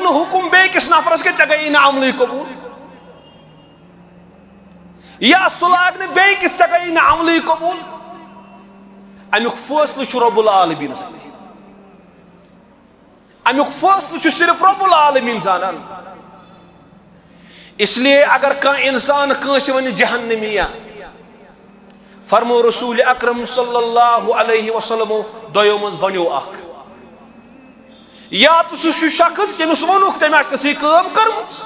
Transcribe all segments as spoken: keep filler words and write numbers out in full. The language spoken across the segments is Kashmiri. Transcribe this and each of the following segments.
نہٕ حُکُم بیٚیہِ کِس نفرس کہِ ژےٚ گٔیی نہٕ عملٕے قبوٗل، یا سُہ لاگہِ نہٕ بیٚیہِ کِس ژےٚ گٔیی نہٕ عملٕے قبوٗل۔ اَمیُک فٲصلہٕ چھُ رب العالمیٖنس اَتھِ۔ اَمیُک فٲصلہٕ چھُ صرف رب العالمیٖن زانان۔ اس لیے اگر کانٛہہ انسان کٲنٛسہِ ونہِ جہنمی، فرمو رسول اکرم صلی اللہ علیہ وسلمو، دۄیو منٛز بنیو اکھ۔ یا تہٕ سُہ چھُ شخص، تٔمِس ووٚنُکھ، تٔمۍ آسہِ تِژھٕے کٲم کٔرمٕژ۔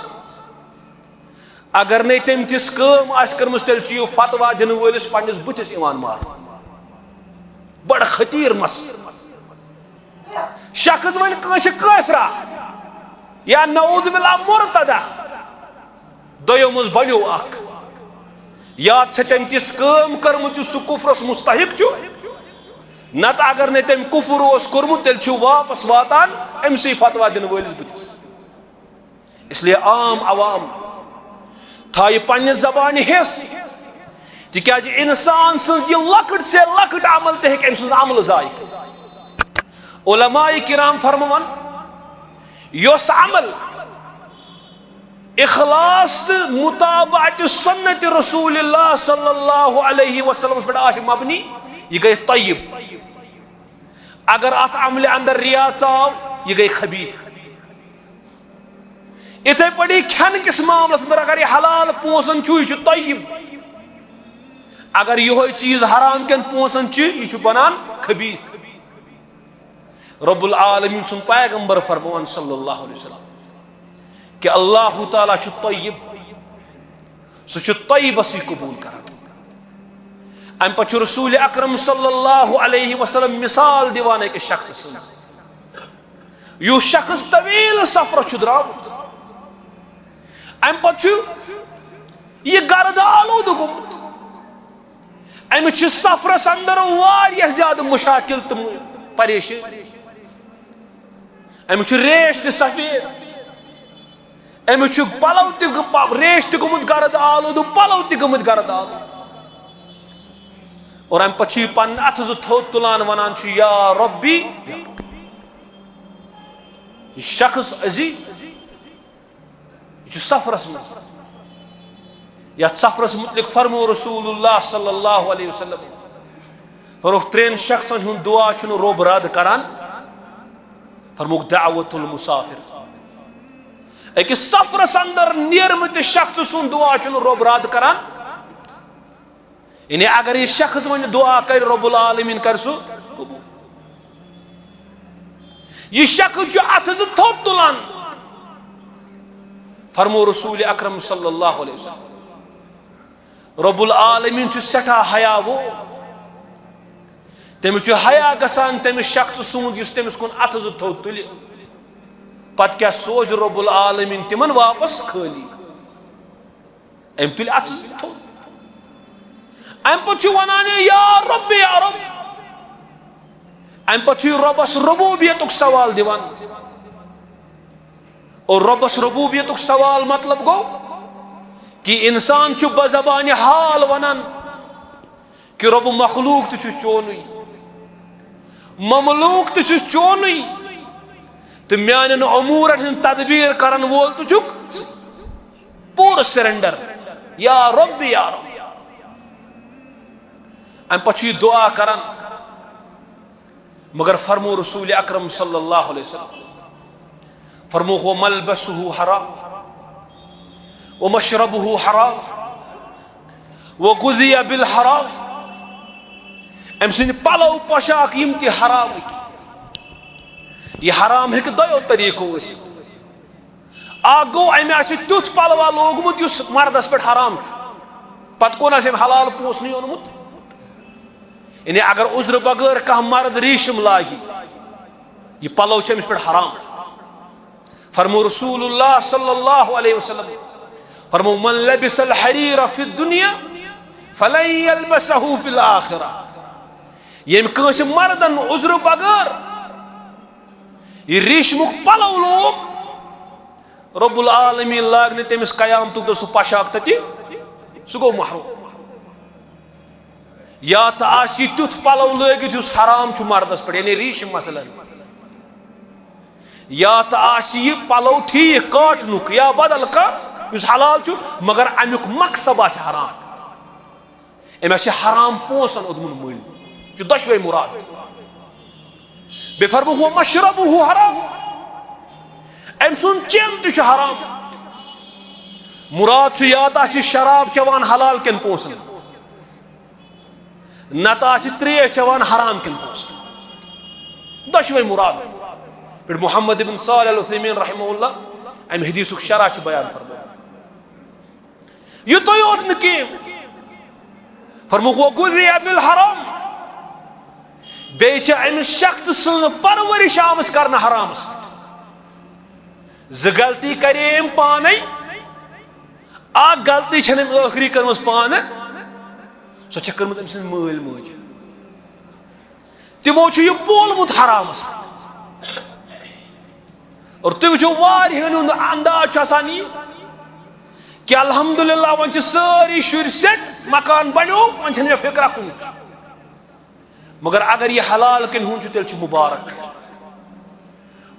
اگر نے تٔمۍ تِژھ کٲم آسہِ کٔرمٕژ، تیٚلہِ چھُ یہِ فتوا دِنہٕ وٲلِس پننِس بٕتھِس یِوان مارنہٕ۔ بڑٕ خطیٖر مسلہٕ۔ شخص ونہِ کٲنٛسہِ کٲفرا یا نعوذ باللہ مرتدہ، دۄیو منٛز بنیو اکھ۔ یا چھےٚ تٔمۍ تِژھ کٲم کٔرمٕژ یُس سُہ کفرس مستحق چھُ، نتہٕ اگر نے تٔمۍ کفر اوس کوٚرمُت، تیٚلہِ چھُ واپس واتان أمسٕے فتوا دِنہٕ وٲلِس بٕتھِس۔ اس لیے عام عوام تھایہِ پننہِ زبانہِ ہیٚس، تِکیازِ انسان سٕنٛز یہِ لۄکٕٹ سے لۄکٕٹ عمل تہِ ہیٚکہِ أمۍ سٕنٛز عمل ضایع کٔرِتھ۔ علماء کرام فرماوان، یۄس عمل اخلاص تہٕ متابعت سنت رسول اللہ صلی اللہ علیہ وسلمس پٮ۪ٹھ آسہِ مبنی، یہِ گٔے طیب۔ اگر اتھ عملہِ اندر ریا ژاو، یہِ گٔے خبیث۔ یِتھے پٲٹھۍ کھٮ۪ن کِس معاملس اندر اگر یہِ حلال پونسن چھُ، یہِ چھُ طیب۔ اگر یِہوے چیز حرام کٮ۪ن پونسن چھُ، یہِ چھُ بنان خبیث۔ رب العالمین سُنٛد پیغمبر فرماوان صلی اللہ علیہ وسلم کہِ اللہ تعالیٰ چھُ طیب، سُہ چھُ طیبسٕے قبول کران۔ امہِ پتہٕ چھُ رسول اکرم صلی اللہ علیہ وسلم مثال دِوان أکِس شخص سٕنٛز، یُس شخص طویل سفرس چھُ درٛامُت، امہِ پتہٕ چھُ یہِ گرد آلودٕ گوٚمُت۔ أمِس چھِ سفرس اندر واریاہ زیادٕ مشاکل تہٕ پریشٲنی۔ أمِس چھُ ریش تہِ سفید، أمِس چھُ پلو تہِ گٔ-، پ-، ریش تہِ گوٚمُت گرد آلودٕ، پلو تہِ گٔمٕتۍ گرد آلودٕ۔ اور امہِ پتہٕ چھُ یہِ پنٕنۍ اتھٕ زٕ تھوٚد تُلان، ونان چھُ، یا ربی، یہِ شخص أزی یہِ چھُ سفرس منٛز۔ یتھ سفرس متعلق فرمو رسول اللہ صلی اللہ علیہ وسلم، فرمووُکھ، ترٛٮ۪ن شخصن ہُنٛد دعا چھُنہٕ رۄب رد کران۔ فرمووُکھ، دعوت المسافر، أکِس سفرس اندر نیرمٕتِس شخص سُنٛد دعا چھُنہٕ رۄب رد کران۔ یعنی اگر یہِ شخص وۄنۍ دعا کرِ، رب العالمین کرِ سُہ قبول۔ یہِ شخص چھُ اتھٕ زٕ تھوٚد تُلان، فرمو رسول اکرم صلی اللہ علیہ وسلم، رب العالمین چھُ سٮ۪ٹھاہ حیا وول۔ تٔمِس چھُ حیا گژھان تٔمِس شخص سُنٛد یُس تٔمِس کُن اتھٕ زٕ تھوٚد تُلہِ۔ پتہٕ کیٛاہ سوزِ رب العالمین تِمن واپس خٲلی؟ أمۍ تُلۍ اتھٕ زٕ تھوٚد۔ امہِ پتہٕ چھُ ونان، یا رب، یا رب۔ امہِ پتہٕ چھُ یہِ رۄبس ربوبیتُک سوال دِوان۔ اور رۄبس ربوبیتُک سوال مطلب گوٚو کہِ انسان چھُ بزبانہِ حال ونان کہِ رۄب، مخلوق تہِ چھُ چونُے، مملوک تہِ چھُ چونُے، تہٕ میانٮ۪ن امورن ہٕنٛز تدبیر کرن وول تہِ چھُکھ ژٕ۔ پوٗرٕ سرنڈر، یا رب، یا رب۔ امہِ پتہٕ چھُ یہِ دعا کران، مگر فرمو رسول اکرم صلی اللہ علیہ وسلم، فرمووُکھ، وملبسہ حرام، ومشربہ حرام، وغذی بالحرام۔ أمۍ سٕنٛدۍ پلو پوشاک یِم تہِ حرامٕکۍ۔ یہِ حرام ہیٚکہِ دۄیو طریٖقو ٲسِتھ۔ اکھ گوٚو، أمۍ آسہِ تیُتھ پلوا لوگمُت یُس مردس پٮ۪ٹھ حرام چھُ، پتہٕ کون آسہِ أمۍ حلال پونٛسہٕ نٕے اوٚنمُت؟ یعنی اگر عذرٕ بغٲر کانٛہہ مرد ریٖشم لاگہِ، یہِ پلو چھُ أمِس پٮ۪ٹھ حرام۔ فرمو رسول اللہ صلی اللہ علیہ وسلم، فرمو، من لبس الحریر فی الدنیا فلن یلبسہ فی الآخرہ۔ ییٚمۍ کٲنٛسہِ مردن عذرٕ بغٲر یہِ ریٖشمُک پلو لوگ، رب العالمین لاگہِ نہٕ تٔمِس قیامتُک دۄہ سُہ پوشاک تتہِ، سُہ گوٚو محروم۔ یا تہٕ آسہِ یہِ تیُتھ پلو لٲگِتھ یُس حرام چھُ مردس پٮ۪ٹھ، یعنی ریٖشم مثلاً۔ یا تہٕ آسہِ یہِ پلو ٹھیک کاٹنُک یا بدل کانٛہہ یُس حلال چھُ، مگر امیُک مقصد آسہِ حرام۔ أمۍ آسہِ حرام پونٛسن اوٚدمُت مٔلۍ۔ یہِ چھُ دۄشوے مراد۔ بیٚیہِ فرموو، "ومشربہ حرام"، أمۍ سُنٛد چٮ۪ن تہِ چھُ حرام۔ مراد چھُ یا تہٕ آسہِ شراب چٮ۪وان حلال کٮ۪ن پونٛسن، نتہٕ آسہِ ترٛیش چٮ۪وان حرام کٮ۪ن پونٛسن۔ دۄشوے مراد۔ پٮ۪ٹھ محمد ابن صالح العثیمین رحمہ اللہ امہِ حدیثُک شرح چھُ بیان فرماوان۔ یُتُے یوت نہٕ کینٛہہ، فرمووُکھ، "وغذی بالحرام"۔ بیٚیہِ چھِ أمِس شخص سٕنٛز پرورش آمٕژ کرنہٕ حرامس پٮ۪ٹھ۔ زٕ غلطی کرے أمۍ پانے، اکھ غلطی چھنہٕ أمۍ ٲخری کٔرمٕژ پانہٕ، سۄ چھےٚ کٔرمٕژ أمۍ سٕنٛز مٲلۍ مٲج۔ تِمو چھُ یہِ پولمُت حرامس پٮ۪ٹھ۔ اور تُہۍ وٕچھِو، واریاہن ہُنٛد انداز چھُ آسان یہِ کہ الحمدللہ، وۄنۍ چھِ سٲری شُرۍ سیٹ، مکان بنیو، وۄنۍ چھنہٕ مےٚ فکرا کُنہِ۔ مگر اگر یہِ حلال کِنۍ ہُنٛد چھُ، تیٚلہِ چھُ مُبارک۔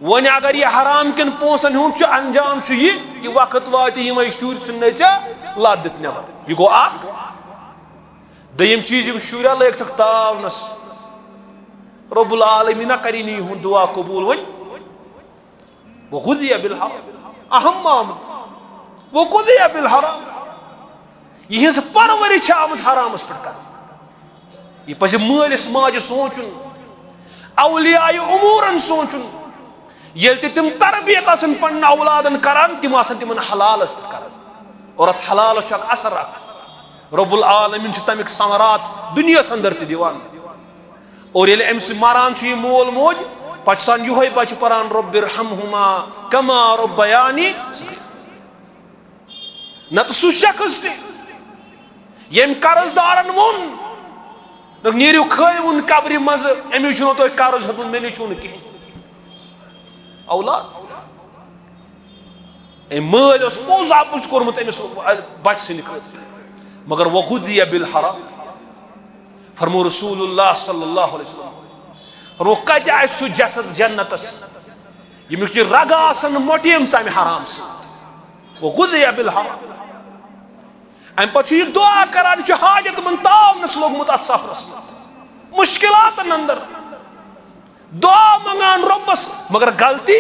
وۄنۍ اگر یہِ حرام کٮ۪ن پونٛسن ہُنٛد چھُ، انجام چھُ یہِ کہِ وقت واتہِ یِمے شُرۍ ژھٕننے ژےٚ لت دِتھ نٮ۪بر۔ یہِ گوٚو اکھ۔ دوٚیِم چیٖز، یِم شُرۍ لٲگتھکھ تاونس، رب العالمیٖنہ کری نہٕ یِہُنٛد دُعا قبوٗل۔ وۄنۍ وغذی بالحرام، اہم معاملہٕ، وغذی بالحرام۔ یِہٕنٛز پرورش چھِ آمٕژ حرامس پٮ۪ٹھ کرنہٕ۔ یہِ پزِ مٲلِس ماجہِ سونٛچُن، اولیاء امورن سونٛچُن۔ ییٚلہِ تہِ تِم تربیت آسن پننٮ۪ن اولادن کران، تِم آسن تِمن حلالس پٮ۪ٹھ کران۔ اور اتھ حلالس چھُ اکھ اثر اکھ، رب العالمین چھُ تمیُک ثمرات دُنیاہس اندر تہِ دِوان۔ اور ییٚلہِ أمِس مران چھُ یہِ مول موج، پتہٕ چھُ آسان یِہوٚے بچہِ پران، "رب ارحمہما کما ربیانی صغیرا۔" نتہٕ سُہ شخص تہِ، ییٚمۍ قرض دارن ووٚن، دوٚپُکھ، "نیٖرِو کھٲلِوُن قبرِ منٛزٕ، أمِس چھُنہٕ تۄہہِ قرض ہیوٚتمُت، مےٚ نِش چھُنہٕ کِہیٖنۍ۔" اولاد، أمۍ مٲلۍ اوس پوٚز اَپُز کوٚرمُت أمِس بچہٕ سٕنٛدِ خٲطرٕ، مگر وغذی بالحرام۔ فرمو رسول اللہ صلی اللہ علیہ وسلم، فرمو، کتہِ آسہِ سُہ جسد جنتس، ییٚمیُک یہِ رگہٕ آسن مۄٹیمژٕ امہِ حرام سۭتۍ؟ وغذی بالحرام۔ امہِ پتہٕ چھُ یہِ دعا کران، یہِ چھُ حاجت مند تاونس لوٚگمُت اتھ سفرس منٛز، مشکلاتن اندر دعا منگان رۄبس، مگر غلطی،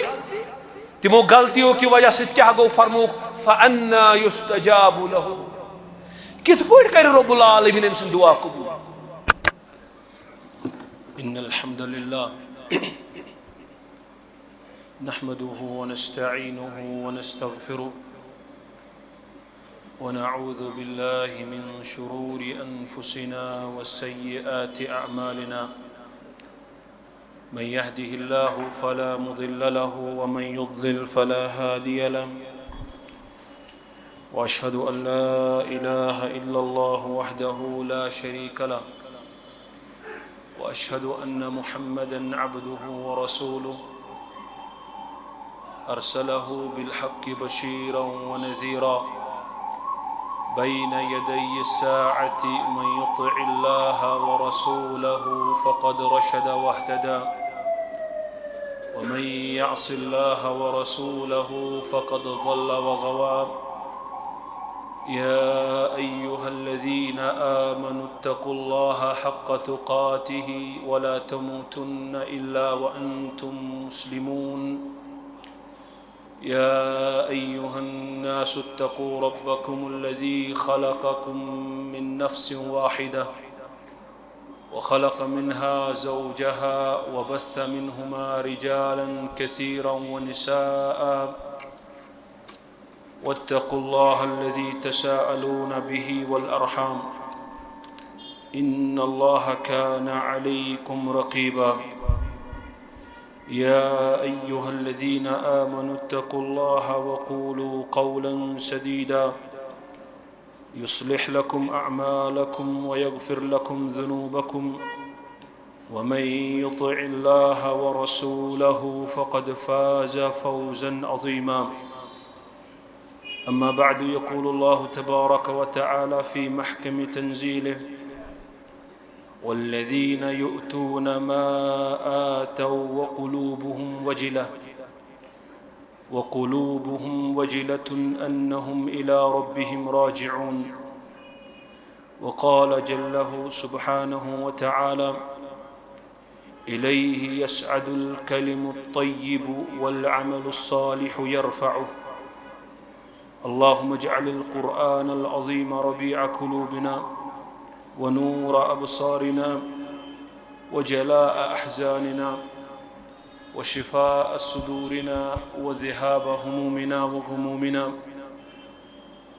تِمو غلطیو کہِ وجہ سۭتۍ کیٛاہ گوٚو؟ فرمووُکھ، "فأنا یستجاب لہ"۔ کِتھ پٲٹھۍ کرِ رب العالمین أمۍ سٕنٛز دعا قبول؟ إن الحمد لله نحمده ونستعينه ونستغفره ونعوذ بالله من شرور أنفسنا وسيئات أعمالنا. من يهده الله فلا مضل له ومن يضلل فلا هادي له. وأشهد أن لا إله إلا الله وحده لا شريك له. وأشهد أن محمدا عبده ورسوله. أرسله بالحق بشيرا ونذيرا بين يدي الساعة. من يطع الله ورسوله فقد رشد واهتدى. ومن يعص الله ورسوله فقد ضل وغوى. يا أيها الذين آمنوا اتقوا الله حق تقاته ولا تموتن إلا وأنتم مسلمون. يا أيها الناس اتقوا ربكم الذي خلقكم من نفس واحدة وخلق منها زوجها وبث منهما رجالا كثيرا ونساء. واتقوا الله الذي تساءلون به والأرحام. إن الله كان عليكم رقيبا. يا أيها الذين آمنوا اتقوا الله وقولوا قولا سديدا. يصلح لكم أعمالكم ويغفر لكم ذنوبكم. ومن يطع الله ورسوله فقد فاز فوزا عظيما. أما بعد، يقول الله تبارك وتعالى في محكم تنزيله: والذين يؤتون ما آتوا وقلوبهم وجلة وقلوبهم وجلة أنهم إلى ربهم راجعون. وقال جله سبحانه وتعالى: إليه يصعد الكلم الطيب والعمل الصالح يرفعه. اللهم اجعل القرآن العظيم ربيع قلوبنا ونور أبصارنا وجلاء أحزاننا وشفاء صدورنا وذهاب همومنا وغمومنا.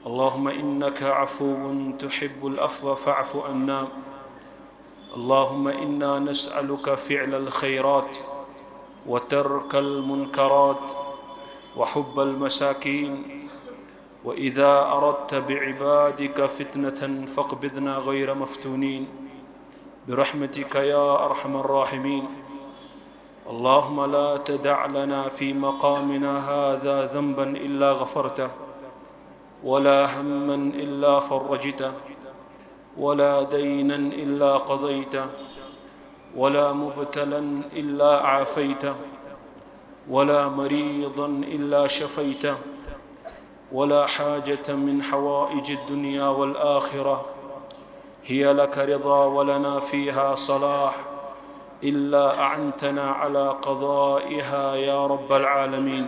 اللهم إنك عفو تحب العفو فاعف عنا. اللهم إنا نسألك فعل الخيرات وترك المنكرات وحب المساكين، وإذا أردت بعبادك فتنة فاقبضنا غير مفتونين برحمتك يا أرحم الراحمين. اللهم لا تدع لنا في مقامنا هذا ذنبا إلا غفرته، ولا هما إلا فرجته، ولا دينا إلا قضيته، ولا مبتلا إلا عافيته، ولا مريضا إلا شفيته، ولا حاجة من حوائج الدنيا والآخرة هي لك رضا ولنا فيها صلاح إلا أعنتنا على قضائها يا رب العالمين.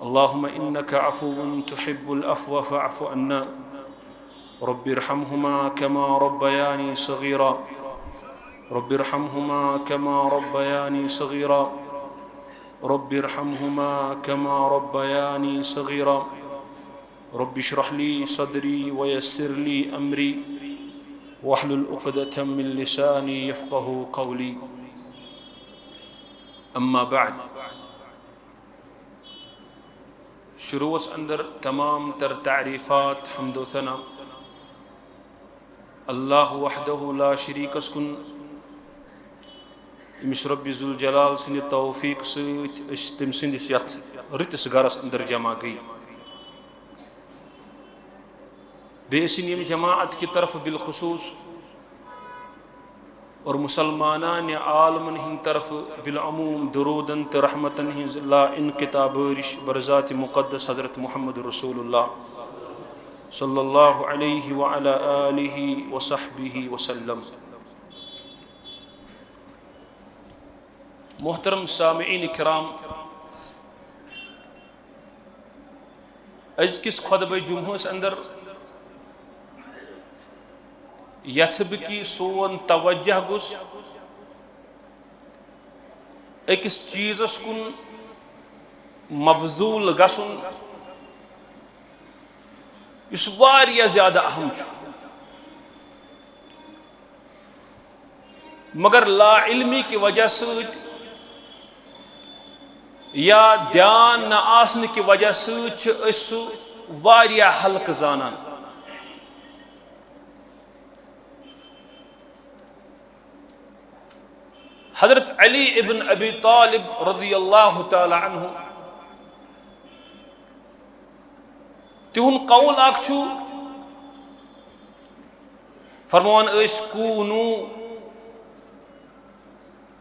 اللهم إنك عفو تحب العفو فاعف عنا. رب ارحمهما كما ربياني صغيرا. رب ارحمهما كما ربياني صغيرا. رب ارحمهما كما ربياني صغيرا. رب اشرح لي صدري ويسر لي أمري واحلل عقدة من لساني يفقه قولي. أما بعد. شروعس اندر تمام تر تعریفات، حمد و ثنا اللہ وحدہ لا شریکس کُن، ییٚمِس رۄبِ ذوالجلال سٕنٛدِ توفیٖق سۭتۍ أسۍ تٔمۍ سٕنٛدِس یتھ رٕتِس گرس اندر جمع گٔے۔ بیٚیہِ ٲسِن ییٚمہِ جماعت کہِ طرفہٕ بالخصوص اور مسلمانانِ عالمن ہٕنٛدِ طرفہٕ بالعموم درودن تہٕ رحمتن ہٕنٛز لا انقطاع بٲرِش بر ذاتِ مقدس حضرت محمد رسول اللہ صلی اللہ علیہ وعلی آلہ وصحبہ وسلم۔ محترم سامعین کرام، أزکِس خطبہ جمعہس اندر یژھٕ بہٕ کہِ سون توجہ گوٚژھ أکِس چیٖزس کُن مبذول گژھُن، یُس واریاہ زیادٕ اہم چھُ۔ مگر لا علمی کہِ وجہ سۭتۍ یا دیان نہ آسنہٕ کہِ وجہ سۭتۍ چھِ أسۍ سُہ واریاہ ہلکہٕ زانان۔ حضرت علی ابن ابی طالب رضی اللہ تعالی عنہ تِہُنٛد قول اکھ چھُ، فرماوان ٲسۍ، "کونوا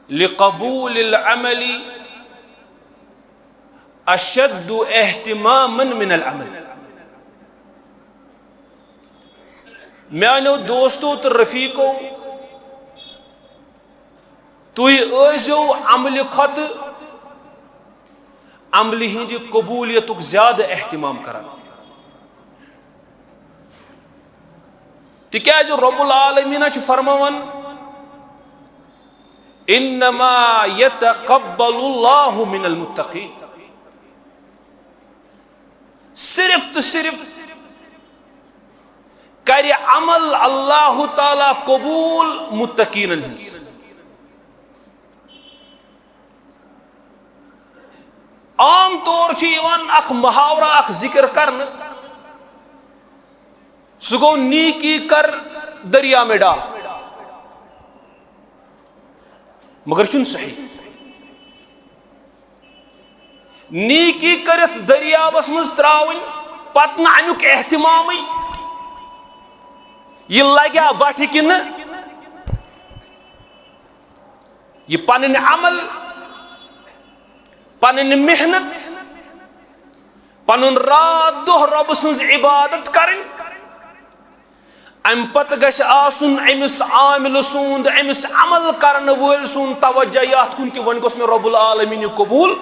لقبول العمل اشد اہتماما من العمل۔" میانیو دوستو تہٕ رفیقو، تُہۍ ٲسۍزیو عملہِ کھۄتہٕ عملہِ ہٕنٛدِ قبولیتُک زیادٕ اہتمام کران۔ تِکیازِ رب العالمینہ چھُ فرماوان، "انما یتقبل اللہ من المتقین۔" صرف تہٕ صرف کرِ عمل اللہ تعالیٰ قبول متقینن ہٕنٛز۔ عام طور چھُ یِوان اکھ محاورہ، اکھ ذکر کرنہٕ، سُہ گوٚو، "نیکی کر دریا میں ڈال"، مگر چھُنہٕ صحیح۔ نیکی کٔرِتھ دٔریاوس منٛز ترٛاوٕنۍ، پتہٕ نہٕ امیُک اہتمامٕے، یہِ لگیا بٹھِ کِنہٕ یہِ پنٕنۍ عمل، پنٕنۍ محنت، پنُن راتھ دۄہ رۄبہٕ سٕنٛز عبادت کرٕنۍ۔ امہِ پتہٕ گژھِ آسُن أمِس عاملہٕ سُنٛد، أمِس عمل کرن وٲلۍ سُنٛد توجہ یتھ کُن کہِ وۄنۍ گوٚژھ مےٚ رب العالمین یہِ قبول۔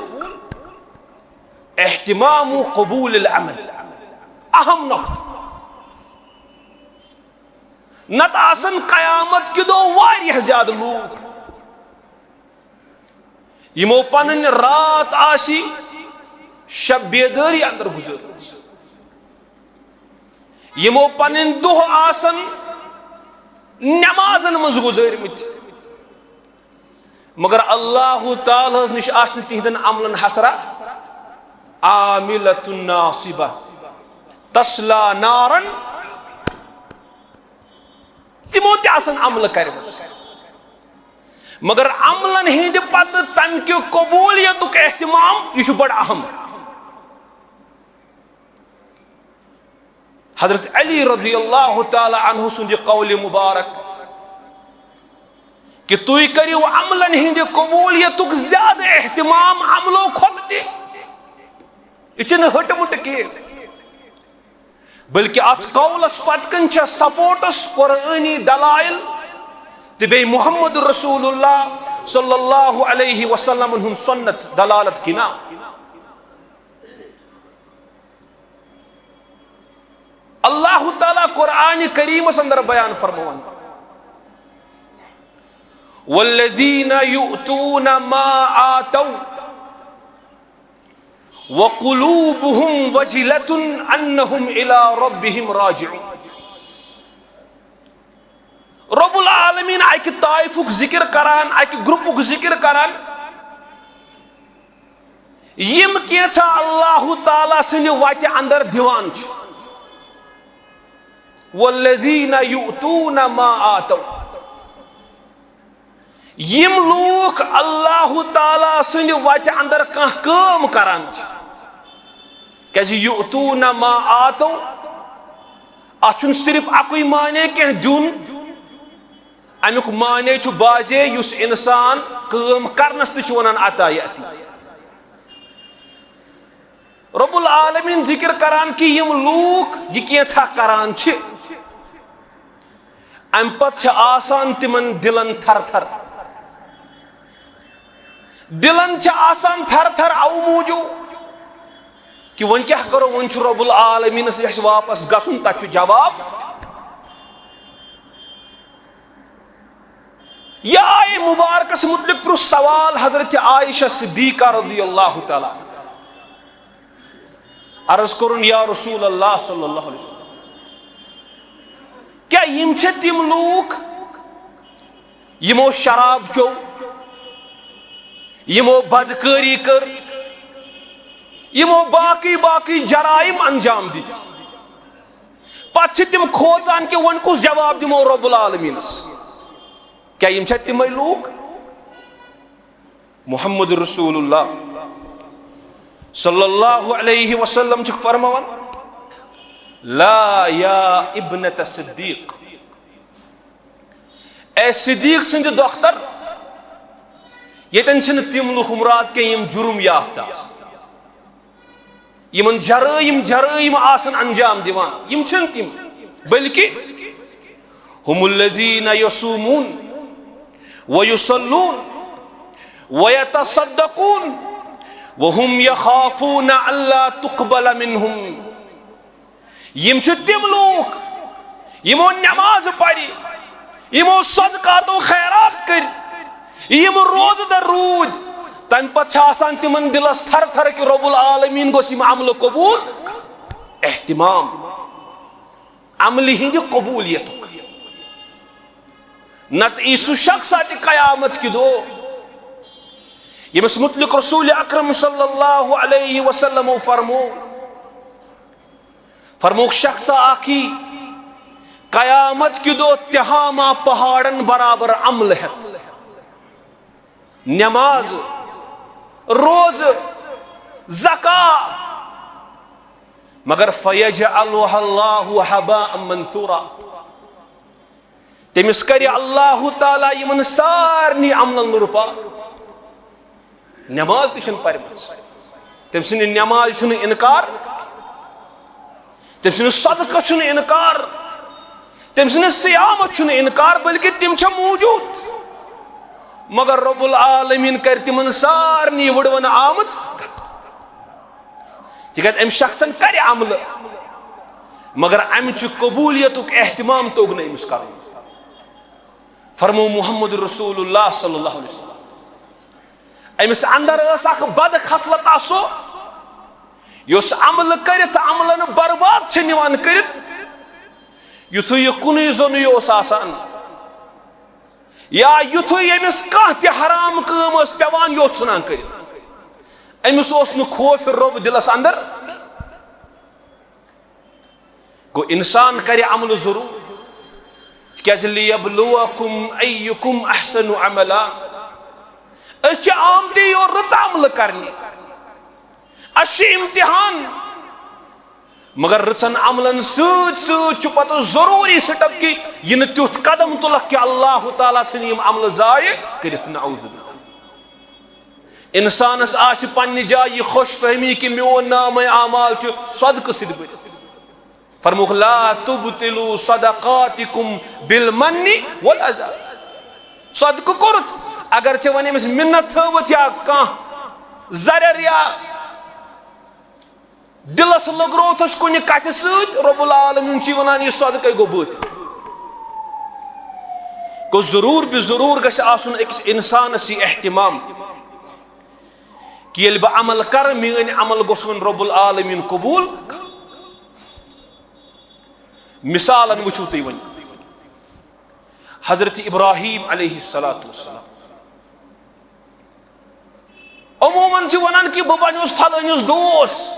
اہتمام قبول العمل، اہم نقطہٕ۔ نتہٕ آسن قیامت کہِ دۄہ واریاہ زیادٕ لوٗکھ، یِمو پنٕنۍ راتھ آسہِ شب بیدٲری اندر گُزٲرمٕژ، یِمو پنٕنۍ دۄہ آسن نمازن منٛز گُزٲرمٕتۍ، مگر اللہ تعالیٰ ہس نِش آسہِ نہٕ تِہنٛدٮ۪ن عملن حسرہ۔ عاملة ناصبة تصلى نارا، تِمو تہِ آسن عملہٕ کرِمژٕ، مگر عملن ہٕنٛدِ پتہٕ تمہِ کہِ قبولیتُک اہتمام، یہِ چھُ بڑٕ اہم۔ حضرت علی رضی اللہ تعالیٰ عنہ سُنٛد یہِ قول مبارک کہِ تُہۍ کٔرِو عملن ہٕنٛدِ قبولیتُک زیادٕ اہتمام عملو کھۄتہٕ تہِ۔ یہِ چھِنہٕ ہٕٹہٕ مٕٹہٕ کینٛہہ، بلکہِ اتھ قولس پتہٕ کنۍ چھےٚ سپورٹس قرآنی دلائل تہٕ بیٚیہِ محمد رسول اللہ صلی اللہ علیہ وسلم ہُنٛد سنت دلالت کِنا۔ اللہ تعالیٰ قرآن کریمس اندر بیان فرماوان، والذین یؤتون ما آتوا وقلوبهم وجلة انهم الی ربهم راجعون۔ رب العالمین اکہِ طائفُک ذکر کران، اکہِ گروپُک ذکر کران، یِم کینٛژھا اللہ تعالیٰ سٕنٛدِ وتہِ اندر دِوان چھِ۔ والذین یؤتون ما آتوا، یِم لوٗکھ اللہ تعالیٰ سٕنٛدِ وتہِ اندر کانٛہہ کٲم کران چھِ، کیازِ یؤتون ما آتوا، اتھ چھُنہٕ صرف اکُے معنی کینٛہہ دیُن، امیُک معنی چھُ بعضے یُس انسان کٲم کرنس تہِ چھُ ونان عطا یأتی۔ رب العالمین ذکر کران کہِ یِم لوٗکھ یہِ کینٛژھا کران چھِ، امہِ پتہٕ چھِ آسان تِمن دِلن تھر تھر۔ دِلن چھِ آسان تھر تھر اَوٕ موٗجوٗب کہِ وۄنۍ کیٛاہ کرو، وۄنۍ چھُ رب العالمینس اَسہِ واپس گژھُن، تتہِ چھُ جواب۔ یہِ آیہِ مبارکس متعلق پرُژھ سوال حضرت عائشہ صدیقہ رضی اللہ تعالیٰ عنہا۔ عرض کوٚرُن، یا رسول اللہ صلی اللہ علیہ وسلم، کیا یِم چھِ تِم لوٗکھ یِمو شراب چو، یِمو بدکٲری کٔر، یِمو باقٕے باقٕے جرائم انجام دِتۍ، پتہٕ چھِ تِم کھوژان کہِ وۄنۍ کُس جواب دِمو رب العالمینس؟ کیا یِم چھا تِمے لوٗکھ؟ محمد رسول اللہ صلی اللہ علیہ وسلم چھُکھ فرماوان، لا یا ابنت صدیق، اے صدیق سٕنٛدِ دختر، ییٚتٮ۪ن چھِنہٕ تِم لُکھ مراد کینٛہہ یِم جُرم یافتہٕ آسن، یِمن جرٲیِم جرٲیِم آسن انجام دِوان، یِم چھِنہٕ تِم، بلکہِ هم الذين يصومون ويصلون ويتصدقون وهم يخافون ألا تقبل منهم۔ یِم چھِ تِم لوٗکھ یِمو نماز پرِ، یِمو صدقات و خیرات کٔرۍ، یِم روزٕ دار روٗدۍ، تَمہِ پتہٕ چھِ آسان تِمن دِلس تھر تھر کہِ رب العالمین گوٚژھ یِم عملہٕ قبوٗل۔ اہتمام عملہِ ہٕنٛدِ قبولیتُک۔ نتہٕ یی سُہ شخص اتہِ قیامت کہِ دۄہ، ییٚمِس متعلق رسول اکرم صلی اللہ علیہ وسلمو فرمو، فرموک، شخص اکھ یی قیامت کہِ دۄہ تہامہ پہاڑن برابر عملہٕ ہٮ۪تھ۔ نماز، روزٕ، زکوٰۃ، مگر فیجعلها اللہ ہباء منثورا، تٔمِس کرِ اللہ تعالیٰ یِمن سارنٕے عملن لُرپا۔ نماز تہِ چھنہٕ پرمٕژ، تٔمۍ سٕنٛدِ نمازِ چھُنہٕ انکار۔ تٔمۍ سٕنٛدِ صدقس چھُنہٕ انکار، تٔمۍ سٕنٛدِ صیامس چھُنہٕ انکار، بلکہ تِم چھِ موجود۔ مگر رب العالمین کرِ تِمن سارنٕے وٕڑوَن آمٕژ۔ تِکیازِ أمۍ شخصن کرِ عملہٕ، مگر امہِ چہِ قبولیتُک اہتمام توٚگ نہٕ أمِس کرُن۔ فرمو محمد رسول اللہ صلی اللہ علیہ وسلم، أمِس اندر ٲس اکھ بد خصلت، سۄ یۄس عملہٕ کٔرِتھ عملن برباد چھِ نِوان کٔرِتھ۔ یُتھُے یہِ کُنُے زوٚنُے اوس آسان، یا یُتھُے ییٚمِس کانٛہہ تہِ حرام کٲم ٲس پٮ۪وان، یہِ اوس ژھٕنان کٔرِتھ۔ أمِس اوس نہٕ خوف رۄب دِلس اندر۔ گوٚو، انسان کرِ عملہٕ ضروٗر، تِکیازِ لیبلوکم ایکم احسن عملا۔ أسۍ چھِ آمتی یور رٕژ عملہٕ کرنہِ، اَسہِ چھُ امتحان۔ مگر رٕژن عملن سۭتۍ سۭتۍ چھُ پتہٕ ضروٗری سٹپ کہِ یہِ نہٕ تیُتھ قدم تُلکھ کہِ اللہ تعالیٰ ژھٕنہِ یِم عملہٕ ضایع کٔرِتھ۔ نعوذ باللہ۔ انسانس آسہِ پننہِ جایہِ یہِ خۄش فہمی کہِ میون نامہ اعمال چھُ صدقہٕ سۭتۍ بٔرِتھ۔ فرمووُکھ، لا تبطلوا صدقاتکم بالمن والاذی۔ صدقہٕ کوٚرُتھ، اگر ژےٚ وۄنۍ أمِس مِنت تھٲوٕتھ یا کانٛہہ زرٮ۪ر یا دِلس لٔگرووتھس کُنہِ کتھِ سۭتۍ، رب العالمین چھُے ونان، یہِ صدقے گوٚو باطل۔ گوٚو، ضروٗر بے ضروٗر گژھِ آسُن أکِس انسانس یہِ اہتمام کہِ ییٚلہِ بہٕ عمل کرٕ، میٲنۍ عمل گوٚژھ وۄنۍ رب العالمین قبول کرُن۔ مثالن وٕچھِو تُہۍ وۄنۍ۔ حضرت ابراہیم علیہ الصلوۃ والسلام۔ عموماً چھِ ونان کہِ بہٕ بنیوس فلٲنِس دوس،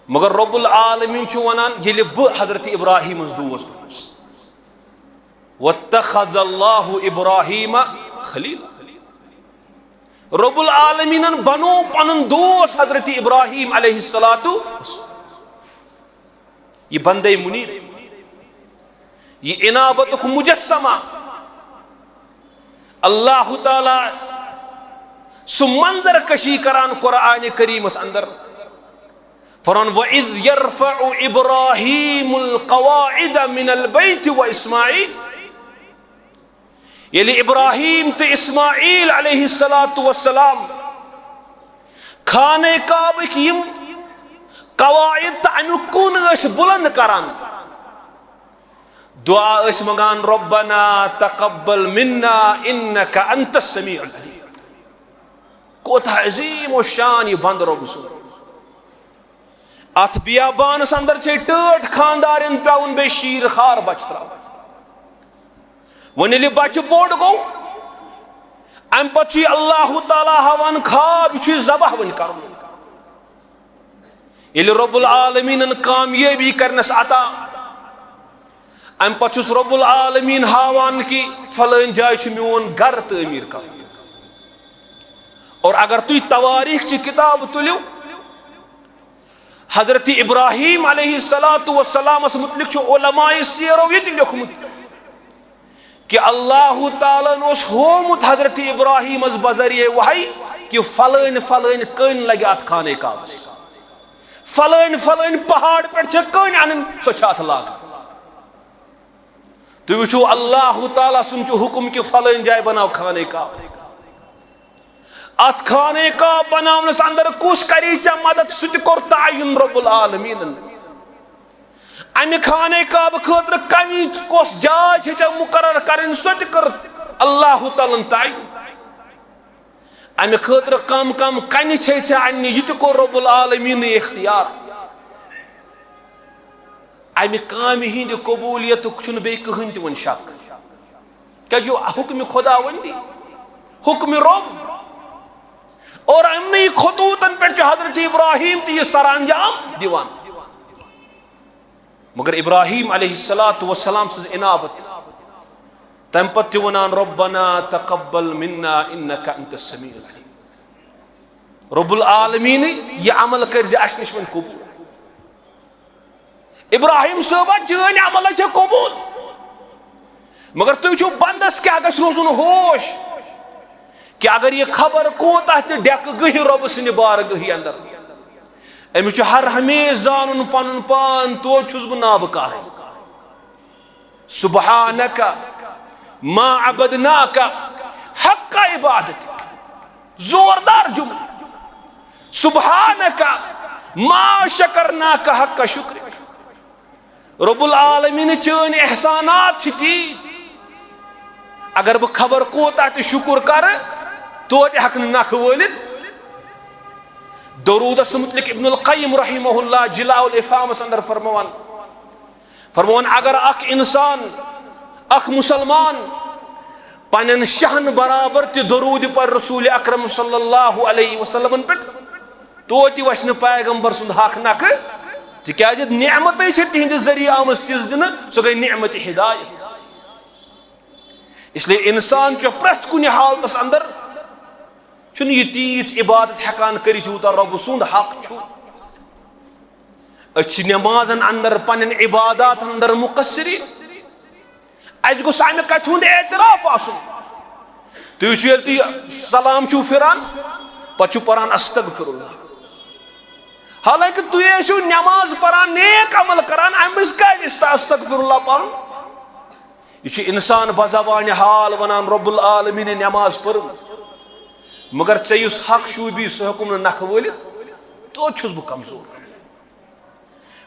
مگر رب العالمین چھُ ونان، ییٚلہِ بہٕ حضرت ابراہیمس دوس بنوس۔ واتخذ اللہ ابراہیم خلیلا۔ رب العالمینن بنوو پنُن دوس حضرت ابراہیم علیہ الصلوۃ والسلام۔ یہِ بندے منیب، یہِ انابتُک مجسمہ، اللہ تعالیٰ سُہ منظر کشی کران قرآن کریمس اندر۔ فرماوان، وَإِذْ يَرْفَعُ إِبْرَاهِيمُ الْقَوَاعِدَ مِنَ الْبَيْتِ وَإِسْمَاعِيلُ۔ ییٚلہِ ابراہیم تہٕ اسماعیل علیہ الصلوۃ والسلام خانہ کعبٕکۍ یِم قواعد تہٕ امیُک کُن ٲسۍ بُلند کران، دعا ٲسۍ منٛگان، ربنا تقبل منا انک انت السمیع العلیم۔ کوتاہ عظیم و شان یہِ بندٕ رۄب سُنٛد۔ اتھ بیابانس اندر چھے ٹٲٹھ خاندارٮ۪ن ترٛاوُن، بیٚیہِ شیٖر خار بچہٕ ترٛاوُن۔ وۄنۍ ییٚلہِ بچہٕ بوٚڑ گوٚو، امہِ پتہٕ چھُ اللہ تعالیٰ ہاوان خواب، یہِ چھُ ذبح وۄنۍ کرُن۔ ییٚلہِ رب العالمینن کامیٲبی کرنس عطا، امہِ پتہٕ چھُس رب العالمین ہاوان کہِ فلٲنۍ جایہِ چھُ میون گرٕ تعمیٖر کرُن۔ اور اگر تُہۍ تواریخ چہِ کتاب تُلِو، حضرت ابراہیم علیہ الصلوۃ والسلامس متعلق چھُ علماء سیرو یہِ تہِ لیوٚکھمُت کہِ اللہ تعالیٰ ہن اوس ہوومُت حضرت ابراہیمس بذریعہ وحی کہِ فلٲنۍ فلٲنۍ کٔنۍ لگہِ اتھ خانہ کعبس، فلٲنۍ فلٲنۍ پہاڑ پٮ۪ٹھ چھےٚ کٔنۍ انٕنۍ، سۄ چھےٚ اتھ لاگٕنۍ۔ تُہۍ وٕچھِو، اللہ تعالیٰ سُنٛد چھُ حُکُم کہِ فلٲنۍ جایہِ بناو خانہ کعبہ۔ اتھ خانہ کعبہ بناونس اندر کُس کرِ ژےٚ مدد، سُہ تہِ کوٚر تعین رب العالمینن۔ امہِ خانہ کعبہ خٲطرٕ کمی کۄس جاے چھِ ژےٚ مقرر کرٕنۍ، سۄ تہِ کٔر اللہ تعالیٰ ہن تعین۔ امہِ خٲطرٕ کم کم کنہِ چھے ژےٚ اننہِ، یہِ تہِ کوٚر رب العالمینٕے اختیار۔ امہِ کامہِ ہٕنٛدِ قبولیتُک چھُنہٕ بیٚیہِ کٕہٕنۍ تہِ وۄنۍ شک۔ کیازِ یہِ حکمِ خداوندی، حکمِ رب، اور امنٕے خطوطن پٮ۪ٹھ چھُ حضرت ابراہیم تہِ یہِ سرانجام دِوان۔ مگر ابراہیم علیہ الصلوۃ والسلام سٕنٛز انابت، تمہِ پتہٕ تہِ ونان، ربنا تقبل منا انک انت السمیع العلیم۔ رب العالمین، یہِ عمل کٔرۍ زِ اسہِ نِش وۄنۍ قبول۔ ابراہیم صٲبہ، چٲنۍ عمل چھےٚ قبول، مگر تُہۍ چھِو بندس کیٛاہ گژھِ روزُن ہوش کہِ اگر یہِ خبر کوتاہ تہِ ڈیکہٕ گٔہہِ رۄبہٕ سٕنٛدِ بارگاہہِ اندر، أمِس چھُ ہر ہمیشہٕ زانُن پنُن پان، توتہِ چھُس بہٕ نابکارٕے۔ سبحانک ما عبدناک حق عبادتک۔ زوردار جملہٕ۔ سبحانک ما شکرناک حق شکرک۔ رب العالمین، چٲنۍ احسانات چھِ تیٖتۍ، اگر بہٕ خبر کوٗتاہ تہِ شُکر کرٕ، توتہِ ہٮ۪کہٕ نہٕ نکھٕ وٲلِتھ۔ درودس متعلق ابن القیم رحمہ اللہ جلاء الافہامس اندر فرماوان، فرماوان، اگر اکھ انسان، اکھ مسلمان پنن شہن برابر تہِ درود پر رسول اکرم صلی اللہ علیہ وسلمن پٮ۪ٹھ، توتہِ وچھِ نہٕ پیغمبر سُنٛد حق نکھٕ، تِکیازِ نعمتٕے چھِ تِہنٛدِ ذٔریعہٕ آمٕژ تِژھ دِنہٕ، سۄ گٔے نعمت ہدایت۔ اس لیے انسان چھُ پرٛٮ۪تھ کُنہِ حالتس اندر چھُنہٕ یہِ تیٖژ عبادت ہٮ۪کان کٔرِتھ، یوٗتاہ رۄبہٕ سُنٛد حق چھُ۔ أسۍ چھِ نمازن اندر، پننٮ۪ن عباداتن اندر مقصرین۔ اَسہِ گوٚژھ اَمہِ کَتھِ ہُنٛد اعتراف آسُن۔ تُہۍ وٕچھِو، ییٚلہِ تُہۍ سلام چھِو پھِران، پَتہٕ چھِو پَران استغفر اللہ۔ حالانکہِ تُہۍ ٲسِو نٮ۪ماز پَران، نیک عمل کَران، اَمہِ منٛز کیٛازِ چھُ استغفر اللہ پَرُن؟ یہِ چھُ اِنسان بزبانِ حال وَنان، رب العالمین نٮ۪ماز پٔرٕم، مگر ژےٚ یُس حق شوٗبی، سُہ ہیوٚکُم نہٕ نَکھٕ وٲلِتھ، توتہِ چھُس بہٕ کمزور۔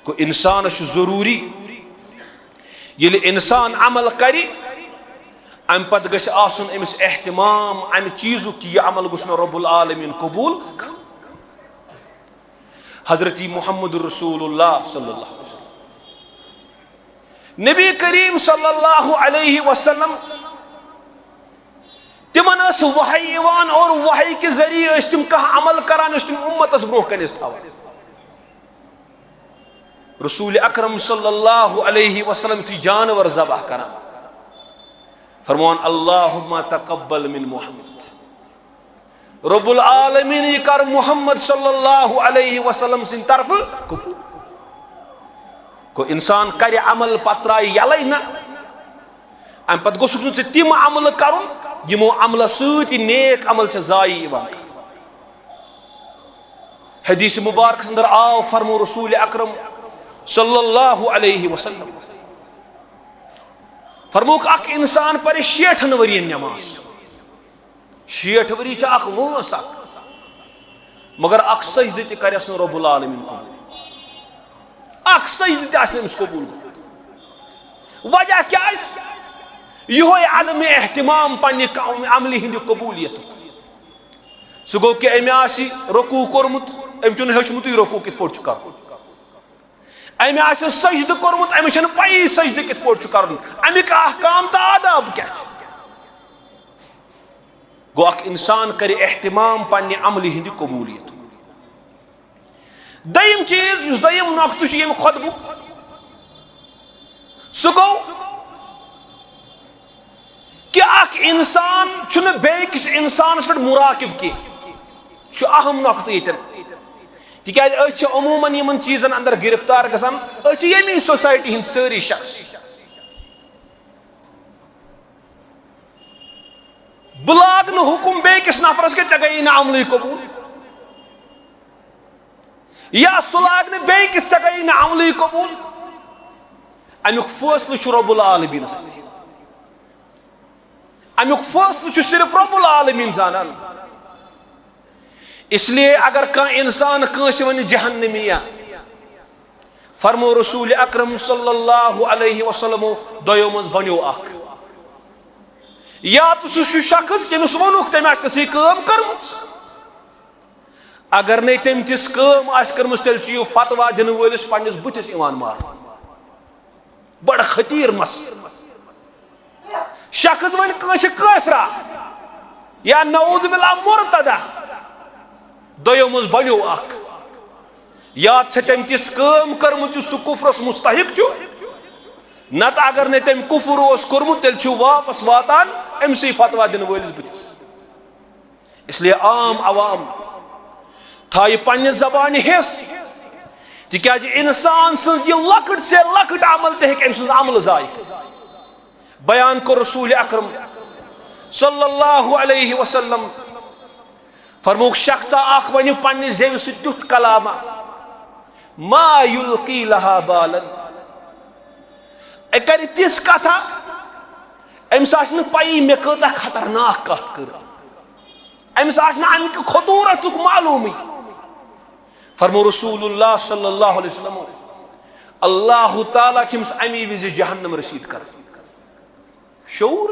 گوٚو، انسانس چھُ ضروٗری، ییٚلہِ انسان عمل کرِ، امہِ پتہٕ گژھِ آسُن أمِس اہتمام امہِ چیٖزُک کہِ یہِ عمل گوٚژھ مےٚ رب العالمین قبوٗل کرُن۔ حضرت محمد رسول اللہ صلی اللہ علیہ وسلم، نبی کریم صلی اللہ علیہ وسلم، تِمن ٲس وحی یِوان اور وحی کہِ ذٔریعہٕ ٲسۍ تِم کانٛہہ عمل کران، یُس تِم اُمتس برونٛہہ کنہِ ٲسۍ تھاوان۔ رسول اکرم صلی اللہ علیہ وسلم تھی جانور ذبح کران، فرمان، اللہم تقبل من محمد، رب العالمین، یہِ کر محمد صلی اللہ علیہ وسلم سٕنٛدِ طرفہٕ قبول۔ گوٚو، انسان کرِ عمل، پتہٕ ترایہِ یلے نہ، امہِ پتہٕ گوٚژھُکھ نہٕ ژےٚ تِم عملہٕ کرُن، یِمو عملو سۭتۍ یہِ نیک عمل چھِ ضایع یِوان کرنہٕ۔ حدیث مبارکس اندر آو، فرمو رسول اکرم صلی اللہ علیہ وسلم، فرموک، اکھ انسان پرِ شیٹھن ؤرین نماز، شیٹھ ؤری چھِ اکھ وٲنٛس اکھ، مگر اکھ سجدٕ تہِ کرٮ۪س نہٕ رب العالمین قبول، اکھ سجدٕ تہِ آسہِ نہٕ أمِس قبول گوٚمُت۔ وجہ کیٛاہ آسہِ؟ یِہوے عدم اہتمام پننہِ قوم عملہِ ہٕنٛدِ قبولیتُک۔ سُہ گوٚو کہِ أمۍ آسہِ رکوع کوٚرمُت، أمۍ چھُنہٕ ہیوٚچھمُتٕے رکوع کِتھ پٲٹھۍ چھُ کرُن۔ أمۍ آسہِ سجدٕ کوٚرمُت، أمِس چھَنہٕ پَیی سجدٕ کِتھ پٲٹھۍ چھُ کَرُن، اَمِکۍ احکام تہٕ آداب کیٛاہ چھِ۔ گوٚو، اکھ اِنسان کَرِ اہتمام پننہِ عملہِ ہِنٛدِ قبوٗلیتُک۔ دوٚیِم چیٖز، یُس دوٚیِم نۄقطہٕ چھُ ییٚمہِ خۄطبُک، سُہ گوٚو کہِ اکھ اِنسان چھُنہٕ بیٚیہِ کِس اِنسانَس پٮ۪ٹھ مُراقِب کینٛہہ۔ یہِ چھُ اَہَم نۄقطہٕ ییٚتٮ۪ن، تِکیٛازِ أسۍ چھِ عموٗمَن یِمَن چیٖزَن اَندَر گِرِفتار گژھان۔ أسۍ چھِ ییٚمی سوسایٹی ہِنٛدۍ سٲری شخص۔ بہٕ لاگہٕ نہٕ حُکُم بیٚیہِ کِس نفرَس کہِ ژےٚ گٔیی نہٕ عملٕے قبوٗل، یا سُہ لاگہٕ نہٕ بیٚیہِ کِس ژےٚ گٔیی نہٕ عملٕے قبوٗل۔ اَمیُک فٲصلہٕ چھُ رب العالمیٖنَس اَتھِ۔ اَمیُک فٲصلہٕ چھُ صرف رب العالمیٖن زانان۔ اس لیے اگر کانٛہہ اِنسان کٲنٛسہِ وَنہِ جہنمی، فرمو رسول اکرم صلی اللہ علیہ وسلمو، دۄیو منٛز بنیو اکھ۔ یا تہٕ سُہ چھُ شخص، تٔمِس ووٚنُکھ، تٔمۍ آسہِ تِژھٕے کٲم کٔرمٕژ۔ اگر نے تٔمۍ تِژھ کٲم آسہِ کٔرمٕژ، تیٚلہِ چھُ یہِ فتوا دِنہٕ وٲلِس پننِس بٕتھِس یِوان مارنہٕ۔ بڑٕ خطیٖر مسلہٕ۔ شخص وَنہِ کٲنٛسہِ کٲفرا یا نعوذ باللہ مرتدہ، دۄیو منٛز بنیو اکھ۔ یا چھےٚ تٔمۍ تِژھ کٲم کٔرمٕژ یُس سُہ کُفرس مستحق چھُ، نتہٕ اگر نے تٔمۍ کُفر اوس کوٚرمُت، تیٚلہِ چھُ واپس واتان أمسٕے فتوا دِنہٕ وٲلِس بٕتھِس۔ اس لیے عام عوام تھایہِ پننہِ زبانہِ ہیٚس، تِکیازِ انسان سٕنٛز یہِ لۄکٕٹ سے لۄکٕٹ عمل تہِ ہیٚکہِ أمۍ سٕنٛز عملہٕ ضایع کٔرِتھ۔ بیان کوٚر رسول اکرم صلی اللہ علیہ وسلم، فرمووُکھ، شخصا اکھ ونہِ پننہِ زیوِ سۭتۍ تیُتھ کلامہ، ما یلقی لہا بالن۔ أمۍ کرِ تِژھ کتھا، أمِس آسہِ نہٕ پَیی مےٚ کۭژاہ خطرناک کتھ کٔر۔ أمِس آسہِ نہٕ امہِ کہِ خطورتُک معلومٕے۔ فرمو رسول اللہ صلی اللہ علیہ وسلم، اللہ تعالیٰ چھِ أمِس امی وِزِ جہنم رسید کران۔ شعور۔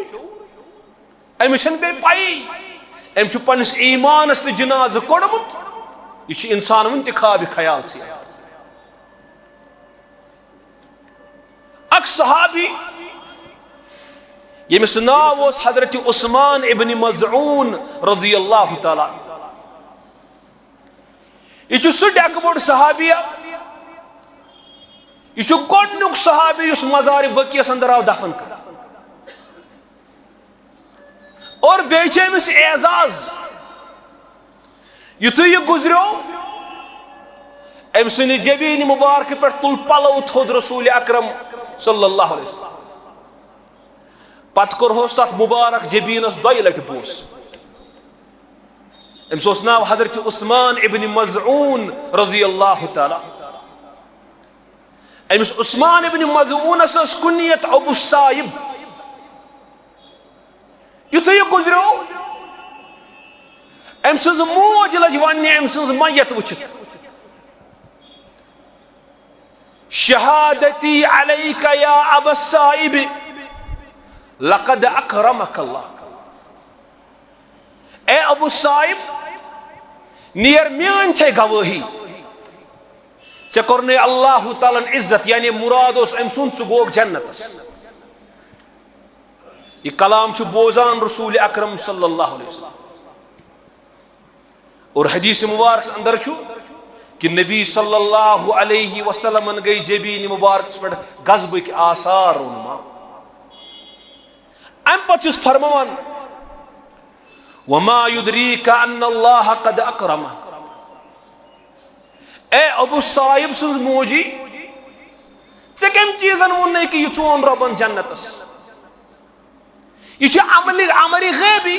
أمِس چھَنہٕ بیٚیہِ پَیی۔ أمۍ چھُ پننِس ایمانس تہِ جنازٕ کوٚڑمُت۔ یہِ چھُ انسان وُنہِ تہِ خوابِ خیال سۭتۍ۔ اکھ صحابی، ییٚمِس ناو اوس حضرت عثمان ابن مظعون رضی اللہ تعالیٰ عنہ۔ یہِ چھُ سُہ ڈیکہٕ بوٚڑ صحابی۔ یہِ چھُ گۄڈٕنیُک صحابی یُس مزارِ بقیعس اندر آو دفن کرنہٕ۔ اور بیٚیہِ چھِ أمِس اعزاز۔ یُتھُے یہِ گُزریو، أمۍ سٕنٛدِ جبیٖنہِ مُبارکہٕ پٮ۪ٹھ تُل پلو تھوٚد رسول اکرم صلی اللہ علیہ وسلم۔ پتہٕ کوٚرہوس تتھ مُبارک جبیٖنس دۄیہِ لٹہِ بوس۔ أمِس اوس ناو حضرت عثمان ابن مظعون رضی اللہ تعالیٰ۔ أمِس عثمان ابن مظعونس ٲس کنیت ابو الصائب۔ یُتھُے یہِ گُزریو، أمۍ سٕنٛز موج لٔج وننہِ أمۍ سٕنٛز میت وٕچھِتھ، "شہادتی علیک یا ابا الصائب، لقد اکرمک اللہ۔" اے ابو صائب، نیر، میٲنۍ چھے گوٲہی، ژےٚ کوٚرنے اللہ تعالیٰ ہن عزت، یعنی مراد اوس أمۍ سُنٛد، ژٕ گوکھ جنتس۔ یہِ کلام چھُ بوزان رسول اکرم صلی اللہ علیہ وسلم۔ اور حدیث مبارک اندر چھُ کہ نبی صلی اللہ علیہ وسلمن گٔے جبین مبارکس پٮ۪ٹھ غضبٕکۍ آثار رونما۔ امہِ پتہٕ چھُس فرماوان، "وما یدریک ان اللہ قد اکرمہ۔" اے ابو صائب سٕنٛز موجی، ژےٚ کٔمۍ چیٖزن ووٚننے کہ یہِ چون رۄبن جنتس؟ یہِ چھُ عملِ، امرِ غیبی۔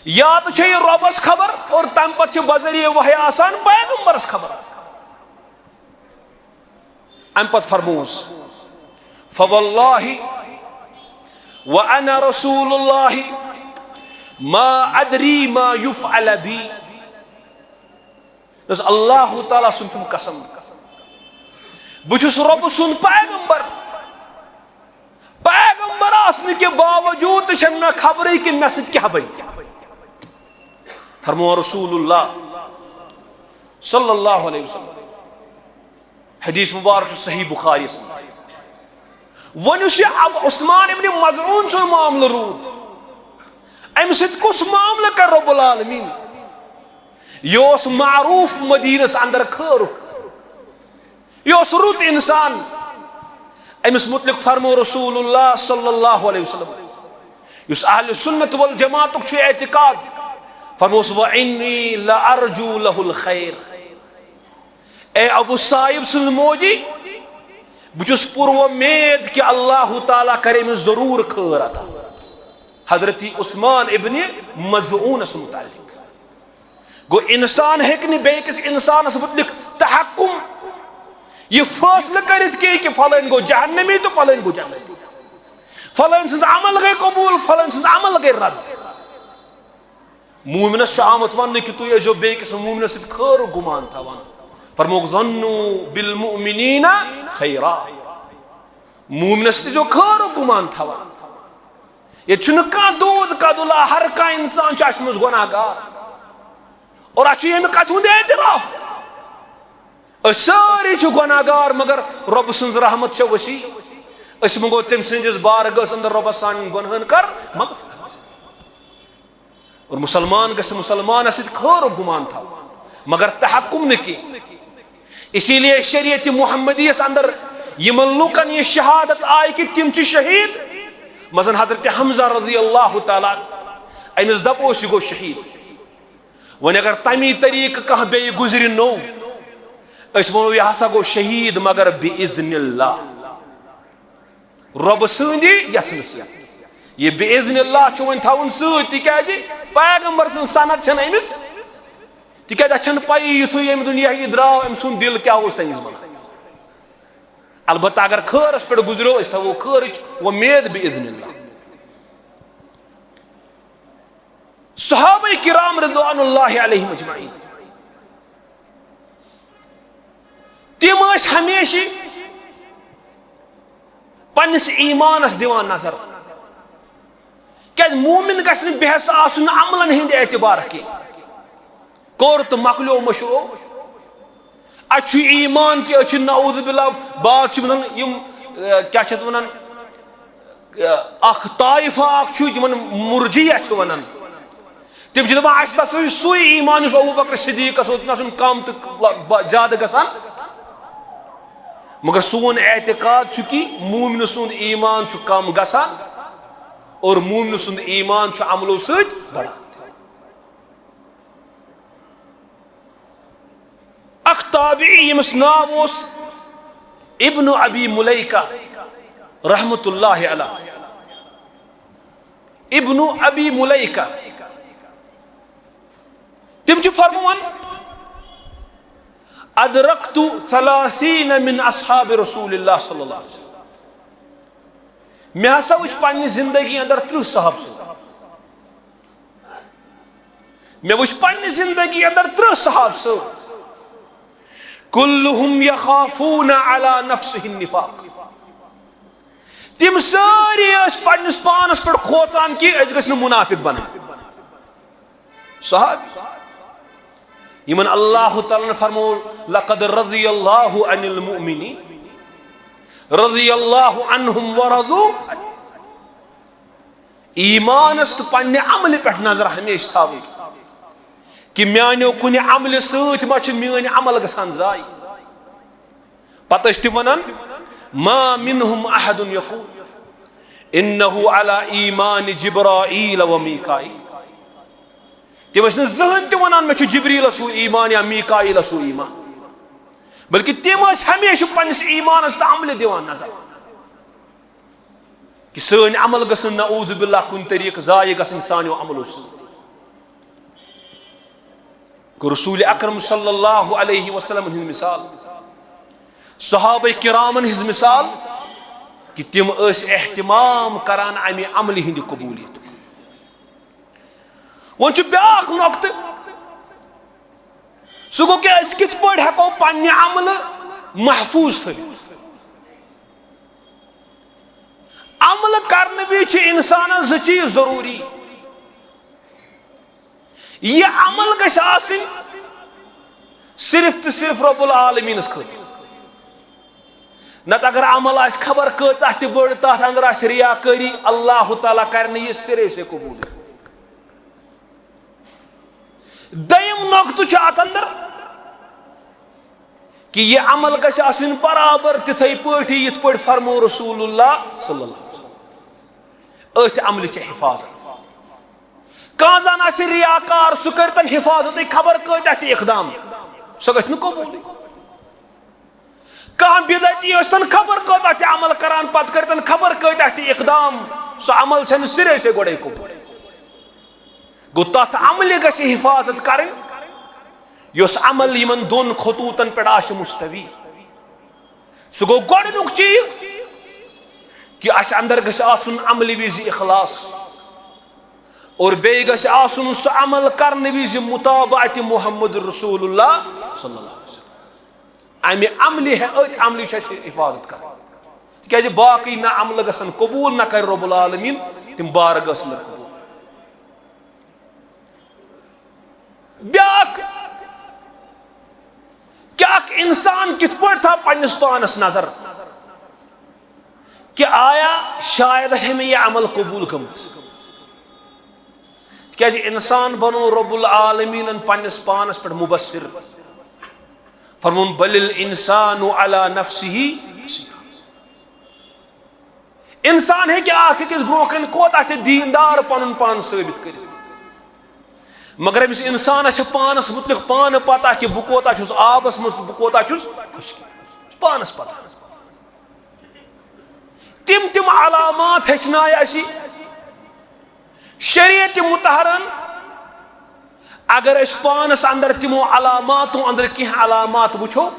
یا تہٕ چھےٚ یہِ رۄبس خبر اور تمہِ پتہٕ چھِ بذریعہ وحی آسان پیغمبرس خبر۔ امہِ پتہٕ فرمووُس، "فواللہ وانا رسول اللہ ما ادری ما یفعل بی۔" دوٚپُس، اللہ تعالیٰ سُنٛد چھُم قسم، بہٕ چھُس رۄبہٕ سُنٛد پیغمبر۔ پیغمبر آسنہٕ کہِ باوجوٗد تہِ چھَنہٕ مےٚ خبرٕے کہِ مےٚ سۭتۍ کیٛاہ بَنہِ۔ فرموو رسول اللہ صلی اللہ علیہ وسلم۔ حدیث مبارک چھُ صحیح بخاری یَس منٛز۔ وۄنۍ یُس یہِ اب-، عثمان ابن مظعون سُنٛد معاملہٕ روٗد، اَمہِ سۭتۍ کُس معاملہٕ کَرِ رب العالمین؟ یہِ اوس معروف مدینس اندر خٲرُک، یہِ اوس رُت انسان۔ أمِس مُتعلِق فرموو رسول اللہ صلی اللہ علیہ وسلم، یُس اہل سنت والجماعتُک چھُ اعتقاد، فرموس، "وإني لأرجو له الخير۔" اے ابو صائب سٕنٛز موجی، بہٕ چھُس پُر وۄمید کہِ اللہ تعالیٰ کرِ أمِس ضروٗر خٲر عطا۔ حضرت عثمان ابن مظعونس متعلق۔ گوٚو، انسان ہیٚکہِ نہٕ بیٚیہِ کِس انسانس مُتعلِق تحکم، یہِ فٲصلہٕ کٔرِتھ کینٛہہ کہِ فلٲنۍ گوٚو جہنمی تہٕ فلٲنۍ گوٚو جنتی، فلٲنۍ سٕنٛز عمل گٔے قبوٗل، فلٲنۍ سٕنٛز عمل گٔے رد۔ مومنس چھُ آمُت وننہٕ کہِ تُہۍ ٲسۍزیو بیٚیہِ کِس مومنس سۭتۍ خٲرُک گُمان تھاوان۔ فرمووُکھ، "ظنوا بالمؤمنین خیرا۔" مومنس سۭتۍ ٲسۍزیو خٲرُک گُمان تھاوان۔ ییٚتہِ چھُنہٕ کانٛہہ دوٗد کدُلا، ہر کانٛہہ اِنسان چھُ اَسہِ منٛز گۄناہ گار۔ اور اَسہِ چھُ ییٚمہِ کَتھِ ہُنٛد اعتراف۔ أسۍ سٲری چھِ گۄناہ گار، مگر رۄب سٕنٛز رحمت چھےٚ وسیع۔ أسۍ منٛگو تٔمۍ سٕنٛدِس بارگاہس اندر، "رۄبہ، سانٮ۪ن گۄنہَن کر مغفرت۔" اور مسلمان گژھِ مسلمانس سۭتۍ خٲرُک گُمان تھاوُن، مگر تحکم نہٕ کینٛہہ۔ اسی لیے شریعت محمدیس اندر یمن لوکن یہ شہادت آئی کہ تم چھ شہید، مثلاً حضرت حمزہ رضی اللہ تعالیٰ عنہ، امس دپوس یہ گو شہید۔ وۄنۍ اگر تمی طریقہٕ کانٛہہ بیٚیہِ گُزرِ نوٚو، أسۍ ونو یہ ہسا گو شہید، مگر بإذن اللہ۔ رۄبہٕ سٕنٛدِ یژھنہٕ سۭتۍ۔ یہِ بِإِذْنِ اللہِ چھُ وۄنۍ تھاوُن سۭتۍ، تِکیٛازِ پیغمبر سٕنٛز سند چھنہٕ أمِس، تِکیٛازِ اَسہِ چھَنہٕ پَیی یُتھُے ییٚمہِ دُنیا یہِ درٛاو، أمۍ سُنٛد دِل کیٛاہ اوس تَمہِ وِزِ وَنان۔ البتہ اگر خٲرَس پٮ۪ٹھ گُزریو، أسۍ تھاوو خٲرٕچ وۄمید بِإِذْنِ اللہِ۔ صحابہ کرام رضوان اللہ علیہم اجمعین، تِم ٲسۍ ہمیشہِ پننِس ایمانس دِوان نظر۔ کیازِ مومن گژھِ نہٕ بحث آسُن عملن ہٕنٛدِ اعتبار کینٛہہ۔ کوٚر تہٕ مۄکلیو مشروع۔ اَتہِ چھُ ایمان تہِ، أسۍ چھِ نعوذ باللہ، بعض چھِ ونان یِم، اہ، کیٛاہ چھِ اَتھ ونان، اکھ طائفہ اکھ چھُ، یِمن مرجیہ چھِ ونان۔ تِم چھِ دپان، اسہِ تہِ ہسا چھُ سُے ایمان یُس ابو بکر صدیقس اوس، نہ چھُنہٕ کم تہٕ ب-، زیادٕ گژھان۔ مگر سون اعتقاد چھُ کہِ مومنہٕ سُنٛد ایمان چھُ کم گژھان اور مومنہٕ سُنٛد ایمان چھُ عملو سۭتۍ بڑان۔ اکھ تابعی ییٚمِس ناو اوس ابن ابی ملیکہ رحمت اللہ علیہ، ابن ابی ملیکہ، تِم چھِ فرماوان، ادرکت ثلاثین من اصحاب رسول اللہ صلی اللہ علیہ وسلم، مےٚ ہسا وٕچھ پننہِ زندگی اندر ترٕٛہ صحابہٕ سٕنٛدۍ۔ مےٚ وٕچھ پننہِ زندگی اندر ترٕٛہ صحابہٕ سٕنٛدۍ۔ کلہم یخافون علی نفسہ النفاق۔ تِم سٲری ٲسۍ پننِس پانس پٮ۪ٹھ کھوژان کہِ أسۍ گٔژھۍ نہٕ منافق بنٕنۍ۔ صحابی یِمن اللہ تعالیٰ ہن فرمو، لقد رضی اللہ عن المؤمنین رضی اللہ عنہم ورضوا عنہ۔ ایمانس تہٕ پننہِ عملہِ پٮ۪ٹھ نظر ہمیشہِ تھاوٕنۍ کہِ میانیو کُنہِ عملہِ سۭتۍ ما چھِ میٲنۍ عمل گژھان ضایع۔ پتہٕ ٲسۍ تِم ونان، ما منہم احد یقول انہ علی ایمان جبرائیل و میکائیل۔ تِم ٲسۍ نہٕ زٕہٕنۍ تہِ ونان، مےٚ چھُ جبریلس ہیوٗ ایمان یا میکائیلس ہیوٗ ایمان، بلکہِ تِم ٲسۍ ہمیشہِ پننِس ایمانس تہٕ عملہِ دِوان نظر۔ کہ سٲنۍ عمل گژھن نعوذ باللہ کُنہِ طریقہٕ ضایع گژھٕنۍ سانیو عملو سۭتۍ۔ گوٚو رسول اکرم صلی اللہ علیہ وسلم ہٕنٛز مثال، صحابہ کرامن ہٕنٛز مثال، کہ تِم ٲسۍ اہتمام کران امہِ عملہِ ہٕنٛدِ قبولیتُک۔ وۄنۍ چھُ بیاکھ نۄقطہٕ، سُہ گوٚو کہِ أسۍ کِتھ پٲٹھۍ ہٮ۪کو پننہِ عملہٕ محفوظ تھٲوِتھ؟ عمل کرنہٕ وِزِ چھِ انسانس زٕ چیٖز ضروٗری۔ یہِ عمل گژھِ آسٕنۍ صرف تہٕ صرف رب العالمینس خٲطرٕ۔ نتہٕ اگر عمل آسہِ خبر کۭژاہ تہِ بٔڑ، تتھ اندر آسہِ ریاکٲری، اللہ تعالیٰ کرِ نہٕ یہِ سرے سے قبول۔ دوٚیِم نۄقطہٕ چھُ اتھ اندر کہ یہِ عمل گژھِ آسٕنۍ برابر تِتھے پٲٹھۍ یِتھ پٲٹھۍ فرموو رسول اللہ صلی اللہ علیہ وسلم۔ أتھۍ عملہِ چھِ حفاظت۔ کانٛہہ زن آسہِ ریاکار، سُہ کٔرتن حفاظتٕے خبر کۭتیاہ تہِ اقدام، سۄ گژھِ نہٕ قبوٗلٕے۔ کانٛہہ بدعتی ٲسۍ تن خبر کۭژاہ تہِ عمل کران، پتہٕ کٔرۍ تن خبر کۭتیاہ تہِ اقدام، سُہ عمل چھنہٕ سرے سے گۄڈے قبول۔ گوٚو، تتھ عملہِ گژھِ حفاظت کرٕنۍ، یۄس عمل یِمن دۄن خطوٗطن پٮ۪ٹھ آسہِ مستوی۔ سُہ گوٚو گۄڈٕنیُک چیٖز کہِ اسہِ اندر گژھِ آسُن عملہِ وِزِ اخلاص، اور بیٚیہِ گژھِ آسُن سُہ عمل کرنہٕ وِزِ متابعت محمد رسول اللہ صلی اللہ علیہ وسلم۔ امہِ عملہِ ہے، أتھۍ عملہِ چھِ اَسہِ حفاظت کرٕنۍ۔ تِکیازِ باقٕے نہ عملہٕ گژھن قبوٗل، نہ کرِ رب العالمین تِم بارگاہس اندر قبوٗل۔ بیاکھ، کہِ اکھ انسان کِتھ پٲٹھۍ تھاو پننِس پانس نظر کہِ آیا شاید آسہِ ہے مےٚ یہِ عمل قبوٗل گٔمٕژ؟ تِکیازِ انسان بنوو رب العالمینن پننِس پانس پٮ۪ٹھ مبصر۔ فرمووُن، بل الانسان علی نفسہ بصیرہ۔ انسان ہیٚکہِ اکھ أکِس برونٛہہ کنہِ کوتاہ تہِ دیندار پنُن پان ثٲبت کٔرِتھ، مگر أمِس انسانس چھِ پانس متعلق پانہٕ پتہ کہِ بہٕ کوتاہ چھُس آبس منٛز تہٕ بہٕ کوتاہ چھُس خشکی۔ پانس پتہ۔ تِم تِم علامات ہیٚچھنایہِ اَسہِ شریعت مطہرن اگر أسۍ پانس اندر تِمو علاماتو اندر کینٛہہ علامات وٕچھو،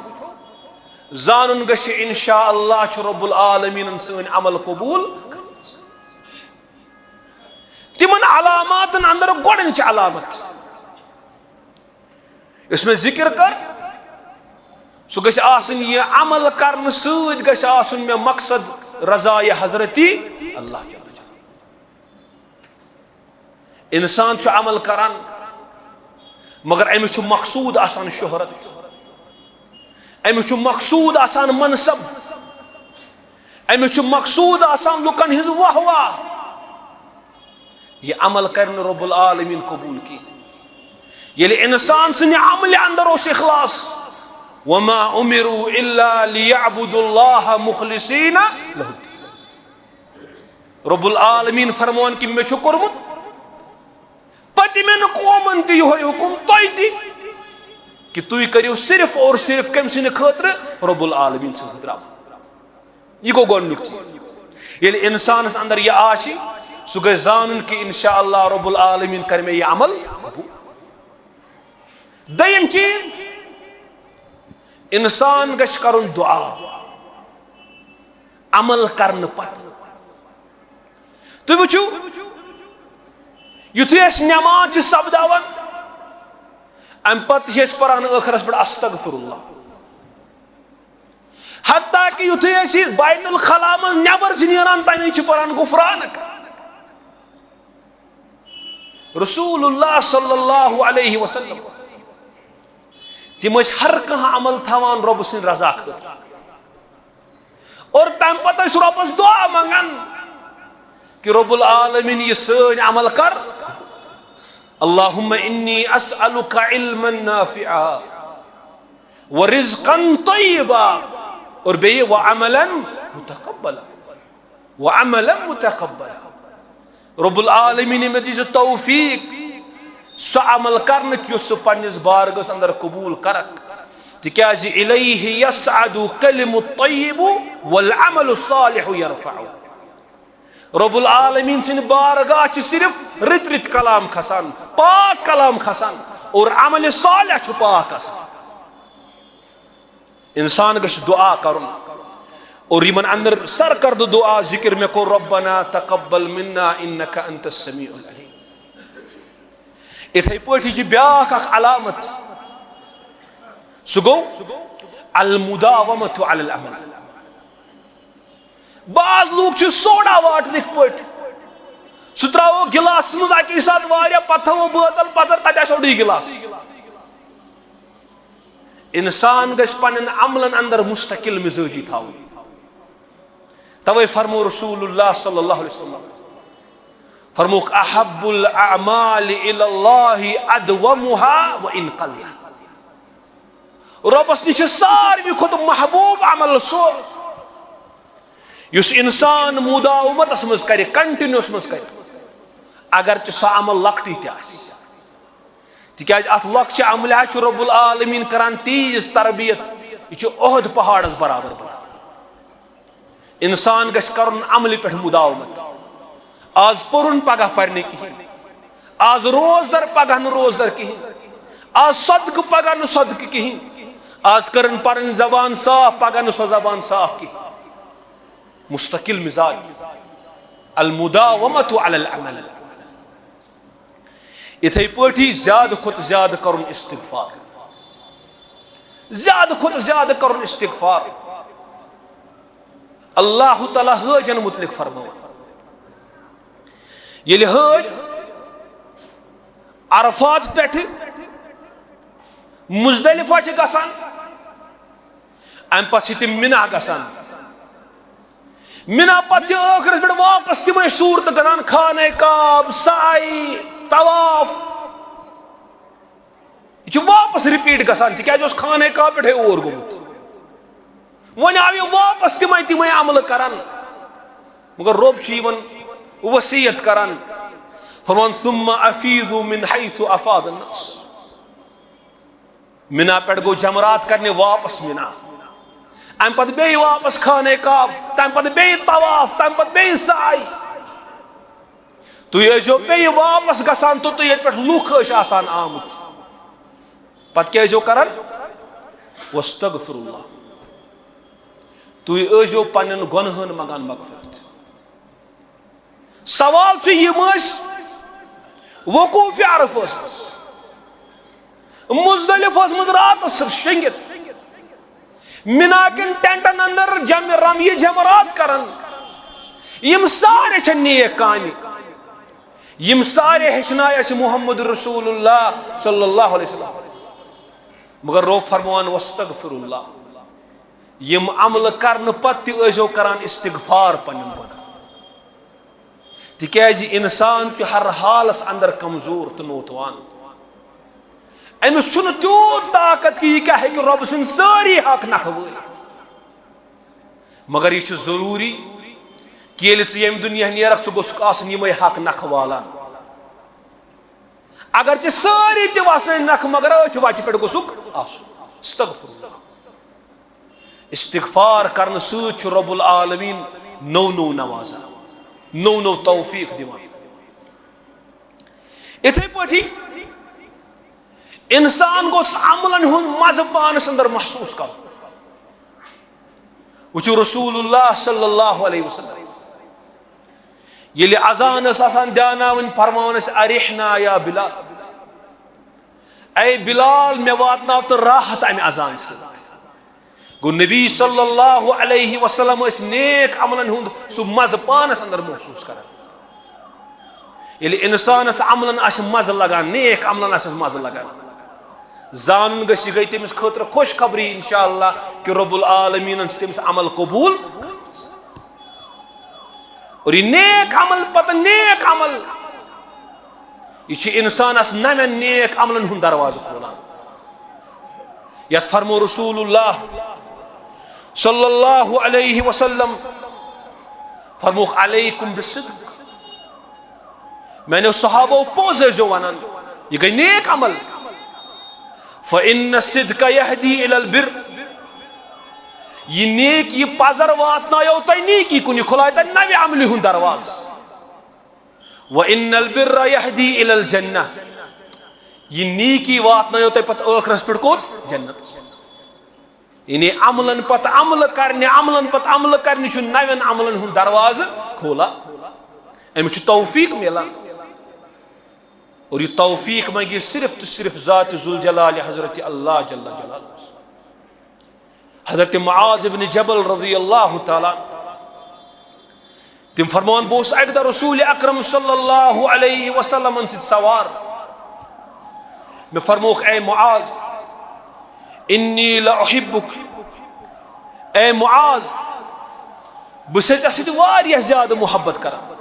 زانُن گژھِ انشاء اللہ چھُ رب العالمینن سٲنۍ عمل قبول۔ تِمن علاماتن اندر گۄڈٕنچ علامت یۄس مےٚ ذکر کٔر، سُہ گژھِ آسٕنۍ، یہِ عمل کرنہٕ سۭتۍ گژھِ آسُن مےٚ مقصد رضایہِ حضرتی اللہ جل جلالہ۔ انسان چھُ عمل کران، مگر أمِس چھُ مقصود آسان شہرت، أمِس چھُ مقصود آسان منصب، أمِس چھُ مقصود آسان لُکن ہٕنٛز واہ واہ۔ یہِ عمل کرِ نہٕ رب العالمین قبول کینٛہہ۔ ییٚلہِ انسان سٕنٛدِ عملہِ اندر اوس اخلاص، وما امروا الا لیعبدوا اللہ مخلصین لہ الدین۔ رب العالمین فرماوان کہِ مےٚ چھُ کوٚرمُت پٔتمٮ۪ن قومن تہِ یِہوٚے حُکم، تۄہہِ تہِ، کہِ تُہۍ کٔرِو صرف اور صرف کٔمۍ سٕنٛدِ خٲطرٕ؟ رب العالمین سٕنٛدِ خٲطرٕ عمل۔ یہِ گوٚو گۄڈٕنیُک چیٖز۔ ییٚلہِ انسانس اندر یہِ آسہِ، سُہ گژھِ زانُن کہِ انشاء اللہ رب العالمین کرِ مےٚ یہِ عمل قبول۔ دوٚیِم چیٖز، انسان گژھِ کرُن دُعا عمل کرنہٕ پتہٕ۔ تُہۍ وٕچھِو، یُتھُے أسۍ نٮ۪ماز چھِ سپداوان، اَمہِ پتہٕ تہِ چھِ أسۍ پران ٲخرس پٮ۪ٹھ استغفر اللہ۔ حتیٰ کہ یُتھُے أسۍ یہِ بیت الخلا منٛز نٮ۪بر چھِ نیران، تَمہِ وِزِ چھِ پران غفرانک۔ رسول اللہ صلی اللہ علیہ وسلم، تِم ٲسۍ ہر کانٛہہ عمل تھاوان رۄبہٕ سٕنٛدِ رضا خٲطرٕ۔ اور تَمہِ پتہٕ ٲسۍ رۄبَس دُعا منٛگان کہِ رب العالمین، یہِ سٲنۍ عمل کر۔ اللہم انی اسألک علما نافعا و رزقا طیبا، اور بیٚیہِ و عملا متقبلا، و عملا متقبلا۔ رب العالمین، مےٚ دیٖزِ توفیق سُہ عمل کرنٕچ یُس ژٕ پننِس بارگاہس اندر قبول کرکھ، تِکیازِ الیہ یصعد الکلم الطیب والعمل الصالح یرفعہ۔ رب العالمین سٕنٛدِ بارگاہ چھِ صرف رٕتۍ رٕتۍ کلام کھسان، پاک کلام کھسان، اور عمل صالح چھُ پاک آسان۔ انسان گژھِ دعا کرُن، اور یِمن اندر سرکردٕ دعا ذکر مےٚ کوٚر، ربنا تقبل منا انک انت السمیع العلیم۔ اِتھے پٲٹھۍ چھِ بیاکھ اکھ علامت، سُہ گوٚو المداومۃ علی العمل۔ بعض لوٗکھ چھِ سوڈا واٹرٕکۍ پٲٹھۍ، سُہ ترٛاوو گِلاسَس منٛز اَکی ساتہٕ واریاہ، پَتہٕ تھاوو بٲتَل پَتھَر، تَتہِ آسہِ اوٚڑُے گِلاس۔ اِنسان گژھِ پنٛنٮ۪ن عملَن اندر مستقل مزٲجی تھاوُن۔ تَوَے فرمو رسول اللہ صلی اللہ علیہ وسلم، فرموک، احب الاعمال الی اللہ ادومها وان قل۔ رۄبَس نِش چھِ ساروی کھۄتہٕ محبوب عمل سُہ، یُس انسان مداومتس منٛز کرِ، کنٹینیوس منٛز کرِ، اگر تہِ سُہ عمل لۄکٹٕے تہِ آسہِ۔ تِکیازِ اتھ لۄکچہِ عملہِ چھُ رب العالمین کران تیٖژ تربیت، یہِ چھُ احد پہاڑس برابر بنان۔ انسان گژھِ کرُن عملہِ پٮ۪ٹھ مداومت۔ آز پوٚرُن، پگاہ پرِ نہٕ کِہیٖنۍ۔ آز روزدر، پگاہ نہٕ روزدر کِہیٖنۍ۔ آز صدقہٕ، پگاہ نہٕ صدقہٕ کِہیٖنۍ۔ آز کٔرٕن پنٕنۍ زبان صاف، پگاہ نہٕ سۄ زبان صاف کِہیٖنۍ۔ مستقل مزاج، المداومۃ علی العمل۔ اِتھے پٲٹھی زیادٕ کھۄتہٕ زیادٕ کرُن استغفار، زیادٕ کھۄتہٕ زیادٕ کرُن استغفار۔ اللہ تعالیٰ حٲجن متعلق فرماوان، ییٚلہِ حٲج عرفات پٮ۪ٹھٕ مزدلفہ چھِ گژھان، امہِ پتہٕ چھِ تِم مِنہ گژھان۔ مِنہ پتہٕ چھِ ٲخرس پٮ۪ٹھ واپس تِمے صورتہٕ کران، خانہ کعب، سعی، طواف۔ یہِ چھُ واپس رِپیٖٹ گژھان، تِکیازِ اوس خانہ کعب پٮ۪ٹھے اور گوٚمُت۔ وۄنۍ آو یہِ واپس تِمے تِمے عملہٕ کران۔ مگر رۄب چھُ یِمن وصیت کران، فرمان، ثم افیضوا من حیث افاض الناس۔ مِنہ پٮ۪ٹھ گوٚو جمرات کرنہِ واپس مِنہ، امہِ پتہٕ بیٚیہِ واپس خانہ کعب، تمہِ پتہٕ بیٚیہِ طواف، تمہِ پتہٕ بیٚیہِ سعی۔ تُہۍ ٲسۍزیو بیٚیہِ واپس گژھان توٚتُے، ییٚتہِ پٮ۪ٹھ لُکھ ٲسۍ آسان آمٕتۍ۔ پتہٕ کیٛاہ ٲسۍزیو کران؟ واستغفر اللہ۔ تُہۍ ٲسۍزیو پننٮ۪ن گۄنہَن منٛگان مغفرت۔ سوال چھُ، یِم ٲسۍ وقوف عرفہس منٛز، مزدلفہس منٛز راتس شۄنٛگِتھ، مِنا کٮ۪ن ٹینٹن اندر جم رمی جمرات کران۔ یِم سارے چھِ نیک کامہِ۔ یِم سارے ہیٚچھنایہِ اَسہِ محمد رسول اللہ صلی اللہ علیہ وسلم۔ مگر رۄب فرماوان، "واستغفر اللہ"۔ یِم عملہٕ کرنہٕ پتہٕ تہِ ٲسۍزیو کران استغفار پننٮ۪ن گۄناہن۔ تِکیٛازِ انسان چھُ ہر حالس اندر کمزور تہٕ نوتوان۔ أمِس چھُنہٕ تیوٗت طاقت کہِ یہِ کیٛاہ ہیٚکہِ رۄب سٕنٛدۍ سٲری حق نکھٕ وٲلِتھ۔ مگر یہِ چھُ ضروٗری کہِ ییٚلہِ ژٕ ییٚمہِ دُنیا نیرکھ، ژٕ گوٚژھکھ آسُن یِمے حق نکھٕ والان۔ اگر ژےٚ سٲری تہِ وسنَے نکھٕ، مگر أتھۍ وتہِ پٮ۪ٹھ گوٚژھکھ آسُن۔ استغفر اللہ۔ استغفار کرنہٕ سۭتۍ چھُ رب العالمین نوٚو نوٚو نوازان، نوٚو نوٚو توفیق دِوان۔ اِتھے پٲٹھی انسان گوٚژھ عملن ہُنٛد مزٕ پانس اندر محسوس کرُن۔ وٕچھِو رسول اللہ صلی اللہ علیہ وسلم ییٚلہِ اذان ٲس آسان دیاناوٕنۍ، فرماوان ٲسۍ، "ارحنا یا بلال"، اے بلال، مےٚ واتناو تہٕ راحت امہِ اذان سۭتۍ۔ گوٚو، نبی صلی اللہ علیہ وسلم ٲسۍ نیک عملن ہُنٛد سُہ مزٕ پانس اندر محسوس کران۔ ییٚلہِ انسانس عملن آسہِ مزٕ لگان، نیک عملن آسٮ۪س مزٕ لگان، زانُن گژھِ، یہِ گٔے تٔمِس خٲطرٕ خۄشخبری، انشاءاللہ، کہِ رب العالمینن چھِ تٔمِس عمل قبول۔ اور یہِ نیک عمل پتہٕ نیک عمل، یہِ چھِ انسانس نوٮ۪ن نیک عملن ہُنٛد دروازٕ کھولان۔ یتھ فرمو رسول اللہ صلی اللہ علیہ وسلم، فرموکھ، "علیکم بالصدق"۔ میانیو صحابو، پوٚز ٲسۍزیو ونان، یہِ گٔے نیک عمل۔ "فإن الصدق يهدي إلى البر"۔ یہِ نیک، یہِ پزر واتنایو تۄہہِ نیکی کُن، یہِ کھُلایہِ تۄہہِ نوِ عملہِ ہُنٛد دروازٕ۔ "وإن البر يهدي إلى الجنة"۔ یہِ نیکی واتنایو تۄہہِ پتہٕ ٲخرس پٮ۪ٹھ کوٚت؟ جنتس۔ یعنی عملن پتہٕ عملہٕ کرنہِ، عملن پتہٕ عملہٕ کرنہِ چھُ نوٮ۪ن عملن ہُنٛد دروازٕ کھولان۔ أمِس چھُ توفیق مِلان۔ اور یہِ توفیق منٛگہِ صرف تہٕ صرف ذات ذوالجلال حضرت اللہ جل جلالہ۔ حضرت معاذ ابن جبل رضی اللہ تعالیٰ عنہ، تِم فرماوان، بہٕ اوسُس اَکہِ دۄہ رسول اکرم صلی اللہ علیہ وسلمن سۭتۍ سوار۔ مےٚ فرمووُکھ، اے معاذ، انی لأحبک، اے معاذ، بہٕ چھُسے ژےٚ سۭتۍ واریاہ زیادٕ محبت کران۔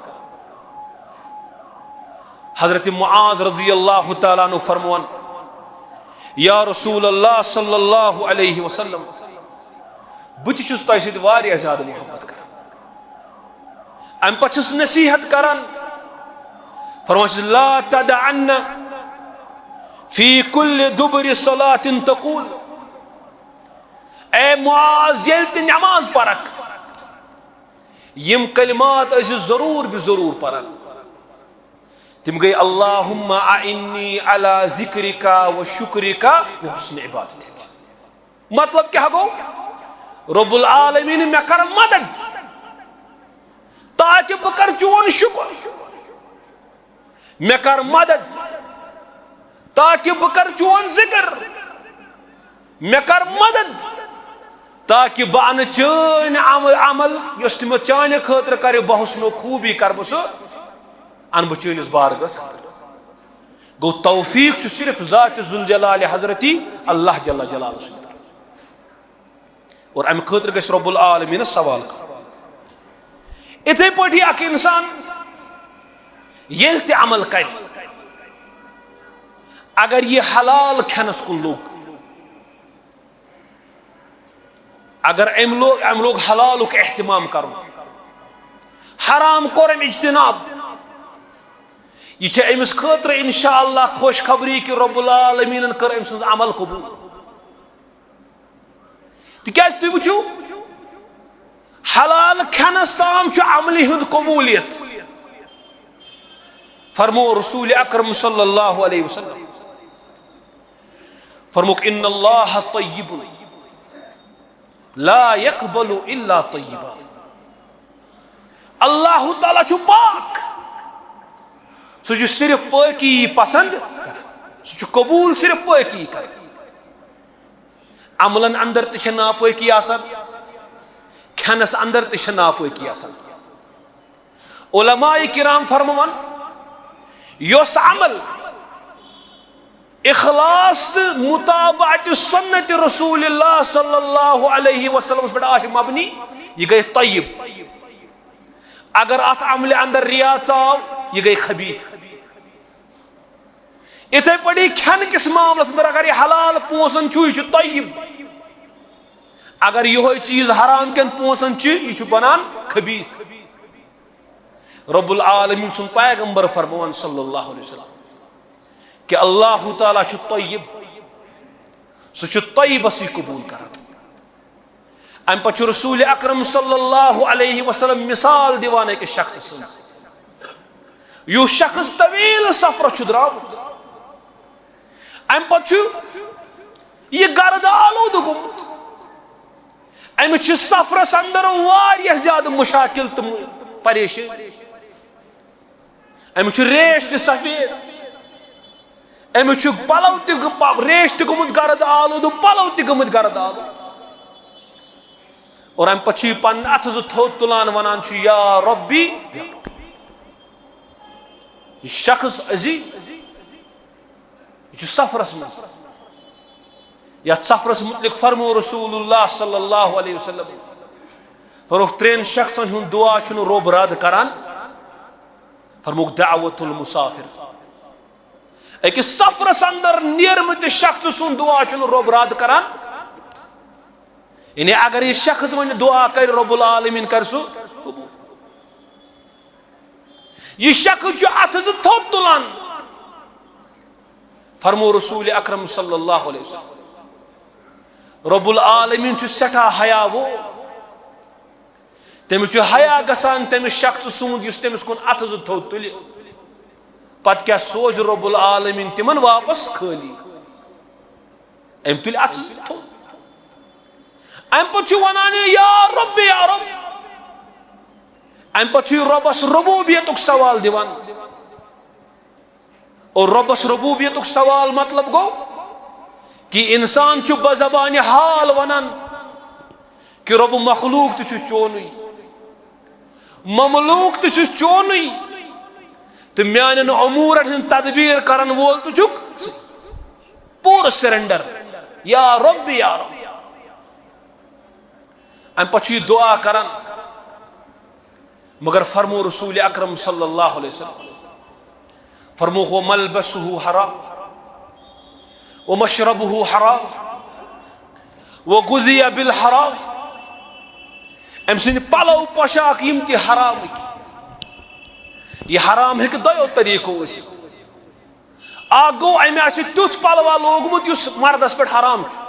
حضرت معاذ رضی اللہ تعالیٰ عنہ فرموان، یا رسول اللہ صلی اللہ علیہ وسلم، بہٕ تہِ چھُس تۄہہِ سۭتۍ واریاہ زیادٕ محبت کران۔ اَمہِ پتہٕ چھُس نصیحت کران، فرموان چھُس، لا تدعن فی کل دبر صلاۃ تقول، اے معاذ، ییٚلہِ تہِ نماز پرکھ، یِم کلمات ٲسۍ ضروٗر بہ ضروٗر پران۔ تِم گٔے، اللہم اعنی علی ذکرک و شکرک و حسن عبادتک۔ مطلب کیٛاہ گوٚو؟ رب العالمین، مےٚ کر مدد تاکہ بہٕ کر چون شکر۔ مےٚ کر مدد تاکہ بہٕ کر چون ذکر۔ مےٚ کر مدد تاکہ بہٕ انہٕ چٲنۍ عمل، عمل یۄس تہِ مےٚ چانہِ خٲطرٕ کرِ، بہ حسن و خوبی کر بہٕ سُہ، انہٕ بہٕ چٲنِس بارگاہس اندر۔ گوٚو، توفیق چھُ صرف ذات ذوالجلال حضرتی اللہ جل جلالہ سٕنٛدِ طرفہٕ۔ اور امہِ خٲطرٕ گژھِ رب العالمینس سوال کرُن۔ اِتھے پٲٹھی اکھ انسان ییٚلہِ تہِ عمل کرِ، اگر یہِ حلال کھٮ۪نس کُن لوٚگ، اگر أمۍ لوٚگ، أمۍ لوٚگ حلالُک اہتمام کرُن، حرام کوٚر أمۍ اجتناب، یہِ چھےٚ أمِس خٲطرٕ انشاءاللہ خۄشخبری کہِ رب العالمینن کٔر أمۍ سٕنٛز عمل قبول۔ تِکیٛازِ تُہۍ وٕچھِو، حلال کھٮ۪نس تام چھُ عملہِ ہُنٛد قبولیت۔ فرمو رسول اکرم صلی اللہ علیہ وسلم، فرموک، ان اللہ طیب لا یقبل الا طیبا۔ اللہ تعالیٰ چھُ پاک، سُہ چھُ صرف پٲکی پسند کران، سُہ چھُ قبول صرف پٲکی کران۔ عملن اندر تہِ چھِ ناپٲکی آسان، کھٮ۪نس اندر تہِ چھِ ناپٲکی آسان۔ علماء کرام فرماوان، یُس عمل اخلاص تہٕ متابعت سنت رسول اللہ صلی اللہ علیہ وسلمس پٮ۪ٹھ آسہِ مبنی، یہِ گٔے طیب۔ اگر اتھ عملہِ اندر ریا ژاو، یہِ گٔے خبیث۔ یِتھے پٲٹھۍ کھٮ۪ن کِس معاملس اندر اگر یہِ حلال پونسن چھُ، یہِ چھُ طیب۔ اگر یِہوے چیز حرام کٮ۪ن پونسن چھُ، یہِ چھُ بنان خبیث۔ رب العالمین سُنٛد پیغمبر فرماوان صلی اللہ علیہ وسلم کہِ اللہ تعالیٰ چھُ طیب، سُہ چھُ طیبسٕے قبول کران۔ امہِ پتہٕ چھُ رسول اکرم صلی اللہ علیہ وسلم مثال دِوان أکِس شخص سٕنٛز، یُس شخص طویل سفرس چھُ درٛامُت، امہِ پتہٕ چھُ یہِ گرد آلودٕ گوٚمُت۔ أمِس چھِ سفرس اندر واریاہ زیادٕ مشاکل تہٕ پریشٲنی۔ أمِس چھُ ریش تہِ سفید، أمِس چھُ پلو تہِ گٔ-، پ-، ریش تہِ گوٚمُت گرد آلودٕ، پلو تہِ گٔمٕتۍ گرد آلودٕ۔ اور امہِ پتہٕ چھُ یہِ پنٕنۍ اتھٕ زٕ تھوٚد تُلان، ونان چھُ، یا ربی، یا رب۔ یہِ شخص عزیز، یہِ چھُ سفرس منٛز۔ یتھ سفرس متعلق فرمو رسول اللہ صلی اللہ علیہ وسلم، فرموک، ترٛٮ۪ن شخصن ہُنٛد دعا چھُنہٕ رب رد کران۔ فرموک، دعوت المسافر، أکِس سفرس اندر نیرمٕتِس شخص سُنٛد دعا چھُنہٕ رب رد کران۔ یعنی اگر یہِ شخص وۄنۍ دعا کرِ، رب العالمین کرِ سُہ قبول۔ یہِ شخص چھُ اتھٕ زٕ تھوٚد تُلان۔ فرمو رسول اکرم صلی اللہ علیہ وسلم، رب العالمین چھُ سٮ۪ٹھاہ حیا وول۔ تٔمِس چھُ حیا گژھان تٔمِس شخص سُنٛد یُس تٔمِس کُن اتھٕ زٕ تھوٚد تُلہِ۔ پتہٕ کیٛاہ سوزِ رب العالمین تِمن واپس خٲلی؟ أمۍ تُلۍ اتھٕ زٕ تھوٚد۔ امہِ پتہٕ چھُ ونان، یا رب، یا رب۔ امہِ پتہٕ چھُ یہِ رۄبس ربوبیتُک سوال دِوان۔ اور رۄبس ربوبیتُک سوال مطلب گوٚو کہِ انسان چھُ بزبانِ حال ونان کہِ رب، مخلوق تہِ چھُ چونُے، مملوک تہِ چھُ چونُے، تہٕ میانٮ۪ن امورن ہٕنٛز تدبیر کرن وول تہِ چھُکھ ژٕ۔ پوٗرٕ سرنڈر، یا رب، یا رب۔ امہِ پتہٕ چھُ یہِ دعا کران، مگر فرمو رسول اکرم صلی اللہ علیہ وسلم، فرموک، وملبسہ حرام، ومشربہ حرام، وغذی بالحرام۔ أمۍ سٕنٛدۍ پلو پوشاک یِم تہِ حرامٕکۍ، یہِ حرام ہیٚکہِ دۄیو طریٖقو ٲسِتھ۔ اکھ گوٚو، أمۍ آسہِ تیُتھ پلوا لوگمُت یُس مردس پٮ۪ٹھ حرام چھُ،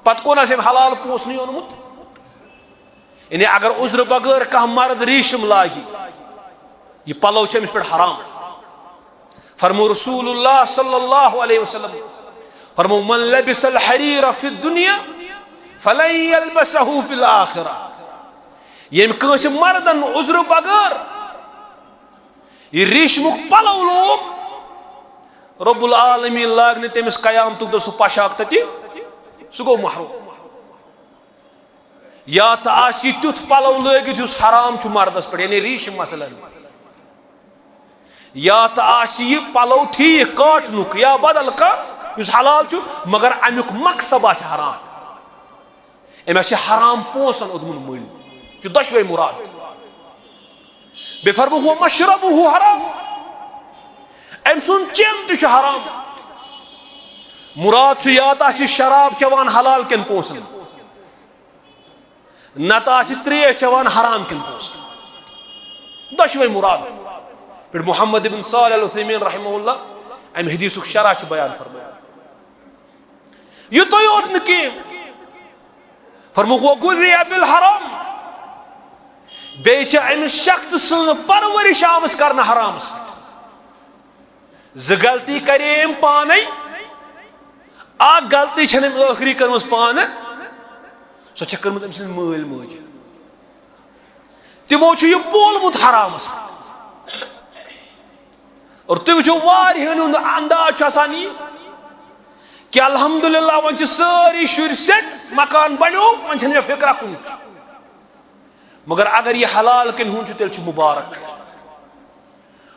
پتہٕ کون آسہِ أمۍ حلال پونٛسہٕ نٕے اوٚنمُت؟ یعنی اگر عذرٕ بغٲر کانٛہہ مرد ریٖشم لاگہِ، یہِ پلو چھُ أمِس پٮ۪ٹھ حرام۔ فرمو رسول اللہ صلی اللہ علیہ وسلم، فرمو، من لبس الحریر فی الدنیا فلن یلبسہ فی الآخرہ۔ ییٚمۍ کٲنٛسہِ مردن عذرٕ بغٲر یہِ ریٖشمُک پلو لوگ، رب العالمین لاگہِ نہٕ تٔمِس قیامتُک دۄہ سُہ پوشاک تتہِ، سُہ گوٚو محروم۔ یا تہٕ آسہِ یہِ تیُتھ پلو لٲگِتھ یُس حرام چھُ مردس پٮ۪ٹھ، یعنی ریٖشم مثلاً، یا تہٕ آسہِ یہِ پلو ٹھیٖک کاٹنُک یا بدل کانٛہہ یُس حلال چھُ، مگر امیُک مقصد آسہِ حرام۔ أمۍ آسہِ حرام پونٛسن اوٚدمُت مٔلۍ۔ یہِ چھُ دۄشوے مُراد۔ بیٚیہِ فرموو، "وَمَشْرَبُهُ حَرَامٌ"، أمۍ سُنٛد چٮ۪ن تہِ چھُ حرام۔ مُراد چھُ یا تہٕ آسہِ شراب چٮ۪وان حلال کٮ۪ن پونٛسن، نتہٕ آسہِ ترٛیش چٮ۪وان حرام کٮ۪ن پونٛسن۔ دۄشوے مُراد۔ پٮ۪ٹھ محمد ابن صالح العثیمین رحمہ اللہ اَمہِ حدیثُک شرح چھُ بیان فرماوان۔ یُتُے یوت نہٕ کینٛہہ، فرمووُکھ، "وَغُذِيَ بِالْحَرَامِ"، بیٚیہِ چھِ أمِس شخص سٕنٛز پرورش آمٕژ کرنہٕ حرامس پٮ۪ٹھ۔ زٕ غلطی کرے أمۍ پانے، اکھ غلطی چھنہٕ أمۍ ٲخری کٔرمٕژ پانہٕ، سۄ چھےٚ کٔرمٕژ أمۍ سٕنٛز مٲلۍ ماجہِ۔ تِمو چھُ یہِ پولمُت حرامس پٮ۪ٹھ۔ اور تُہۍ وٕچھِو، واریاہن ہُنٛد انداز چھُ آسان یہِ کہِ الحمدللہ، وۄنۍ چھِ سٲری شُرۍ سیٹ، مکان بنیو، وۄنۍ چھنہٕ مےٚ فکرا کُنہِ۔ مگر اگر یہِ حلال کِنۍ ہُنٛد چھُ، تیٚلہِ چھُ مُبارک۔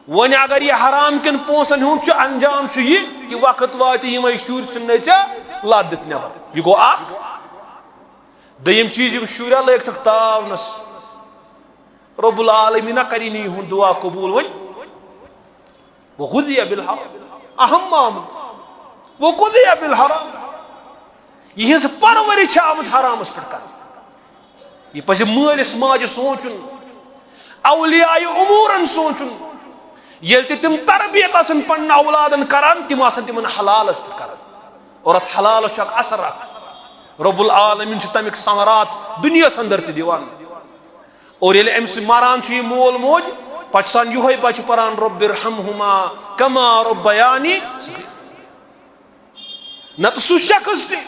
وۄنۍ اگر یہِ حرام کٮ۪ن پونٛسن ہُنٛد چھُ، انجام چھُ یہِ کہِ وقت واتہِ، یِمے شُرۍ ژھٕننے ژےٚ لتھ دِتھ نٮ۪بر۔ یہِ گوٚو اکھ۔ دوٚیِم چیٖز، یِم شُرۍ لٲگتھکھ تاونس، رب العالمیٖنہ کرِ نہٕ یِہُنٛد دُعا قبوٗل۔ وۄنۍ وغذی بالحرام، اہم معاملہٕ، وغذی بالحرام۔ یِہٕنٛز پرورش چھِ آمٕژ حرامس پٮ۪ٹھ کرنہٕ۔ یہِ پزِ مٲلِس ماجہِ سونٛچُن، اولیاء امورن سونٛچُن۔ ییٚلہِ تہِ تِم تربیت آسن پننٮ۪ن اولادن کران، تِم آسن تِمن حلالس پٮ۪ٹھ کران۔ اور اتھ حلالس چھُ اکھ اثر اکھ، رب العالمین چھُ تمیُک ثمرات دُنیاہس اندر تہِ دِوان۔ اور ییٚلہِ أمِس مران چھُ یہِ مول موج، پتہٕ چھُ آسان یِہوٚے بچہِ پران، رب ارحمہما کما ربیانی صغیرا۔ نتہٕ سُہ شخص تہِ،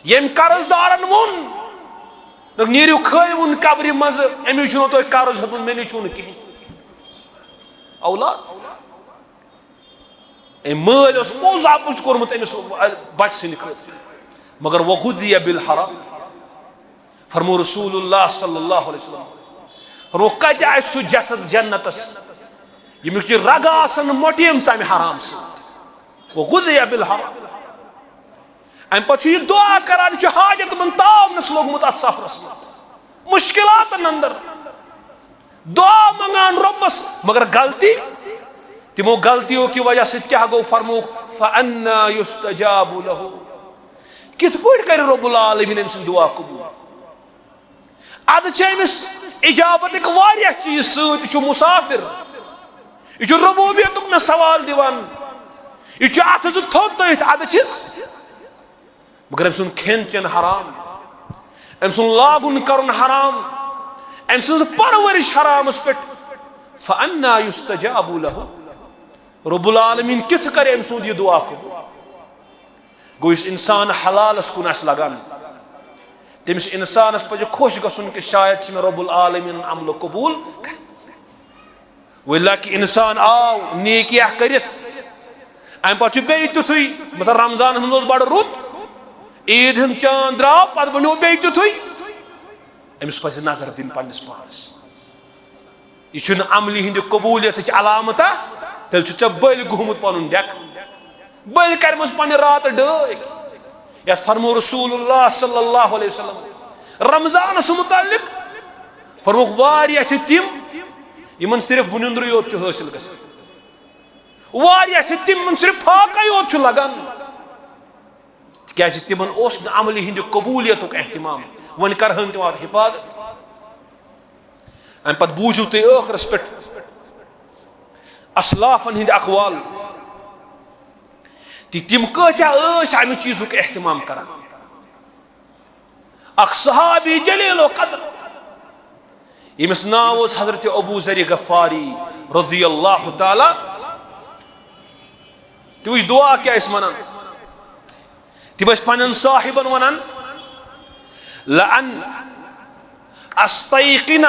ییٚمۍ قرض دارن ووٚن، دوٚپُکھ، "نیٖرِو کھٲلِوُن قبرِ منٛزٕ، أمِس چھُنہٕ تۄہہِ قرض ہیوٚتمُت، مےٚ نِش چھُنہٕ کِہیٖنۍ۔" اولاد، أمۍ مٲلۍ اوس پوٚز اَپُز کوٚرمُت أمِس بچہٕ سٕنٛدِ خٲطرٕ، مگر وغذی بالحرام۔ فرمو رسول اللہ صلی اللہ علیہ وسلم، فرمو، کتہِ آسہِ سُہ جسد جنتس، ییٚمِکۍ یہِ رگہٕ آسن مۄٹیمژٕ امہِ حرام سۭتۍ؟ وغذی بالحرام۔ امہِ پتہٕ چھُ یہِ دعا کران، یہِ چھُ حاجت مند تاونس لوٚگمُت اتھ سفرس منٛز، مشکلاتن اندر، دعا منگان رۄبس، مگر غلطی، تِمو غلطیو کہِ وجہ سۭتۍ کیٛاہ گوٚو؟ فرمووُکھ، فَأَنَّىٰ يُسْتَجَابُ لَهُ۔ کِتھ پٲٹھۍ کرِ رب العالمین أمۍ سٕنٛز دعا قبول؟ ادٕ چھِ أمِس اجابتٕکۍ واریاہ چیٖز سۭتۍ، یہِ چھُ مسافر، یہِ چھُ ربوبیتُک مےٚ سوال دِوان، یہِ چھُ اتھٕ زٕ تھوٚد تٔتھۍ، ادٕ چھِس۔ مگر أمۍ سُنٛد کھٮ۪ن چٮ۪ن حرام، أمۍ سُنٛد لاگُن کرُن حرام، أمۍ سٕنٛز پرورش حرامس پٮ۪ٹھ۔ فَأَنَّىٰ يُسْتَجَابُ لَهُ۔ رب العالمین کِتھ کرِ أمۍ سُنٛد یہِ دعا قبول؟ گوٚو، یُس انسان حلالس کُن آسہِ لگان، تٔمِس انسانس پزِ خۄش گژھُن کہِ شاید چھِ مےٚ رب العالمین عملہٕ قبول کرِ۔ وۄنۍ لکہِ انسان آو نیکی اکھ کٔرِتھ، امہِ پتہٕ چھُ بیٚیہِ تیُتھُے، مثلاً رمضانس منٛز اوس بڑٕ رُت، عیٖد ہُنٛد چاند درٛاو، پتہٕ بنیو بیٚیہِ تیُتھُے۔ أمِس پزِ نظر دِنۍ پننِس پانس۔ یہِ چھُنہٕ عملہِ ہٕنٛدِ قبولیتٕچ علامت، تیٚلہِ چھُ ژےٚ بٔلۍ گوٚمُت پنُن ڈیکہٕ۔ بٔلۍ کرِمٕژ پننہِ راتہٕ ڈٲکۍ۔ یتھ فرمو رسول اللہ صلی اللہ علیہ وسلم رمضانس متعلق، فرمووُکھ، واریاہ چھِ تِم، یِمن صرف وُنِندرٕے یوت چھُ حٲصِل گژھان۔ واریاہ چھِ تِم، یِمن صرف فاقے یوت چھُ لگان۔ تِکیازِ تِمن اوس نہٕ عملہِ ہٕنٛدِ قبولیتُک اہتمام۔ وۄنۍ کرہن تِم اتھ حفاظت۔ امہِ پتہٕ بوٗزِو تُہۍ ٲخرس پٮ۪ٹھ اسلافن ہٕنٛدۍ اقوال، تہِ تِم کۭتیاہ ٲسۍ امہِ چیٖزُک اہتمام کران۔ اکھ صحابی جلیل القدر، ییٚمِس ناو اوس حضرت ابو ذر غفاری رضی اللہ تعالی۔ تُہۍ وٕچھ دعا کیٛاہ ٲسۍ ونان۔ تِم ٲسۍ پننٮ۪ن صاحبن ونان، لَأَنْ أَسْتَيْقِنَ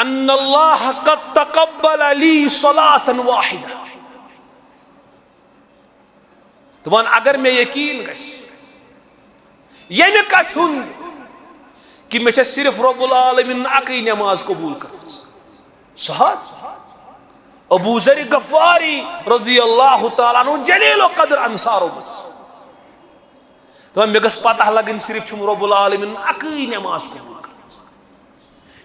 أَنَّ اللَّهَ قَدْ تَقَبَّلَ لِي صَلَاةً وَاحِدَةً۔ دپان، اگر مےٚ یقین گژھِ ییٚمہِ کتھِ ہُنٛد کہِ مےٚ چھےٚ صرف رب العالمین اکٕے نماز قبول کٔرمٕژ۔ صحابی ابو ذر غفاری رضی اللہ تعالیٰ عنہ، جلیل القدر انصارو منٛز۔ دپان، مےٚ گٔژھ پتہ لگٕنۍ صرف چھُم رب العالمین اکٕے نماز قبول کٔرمٕژ۔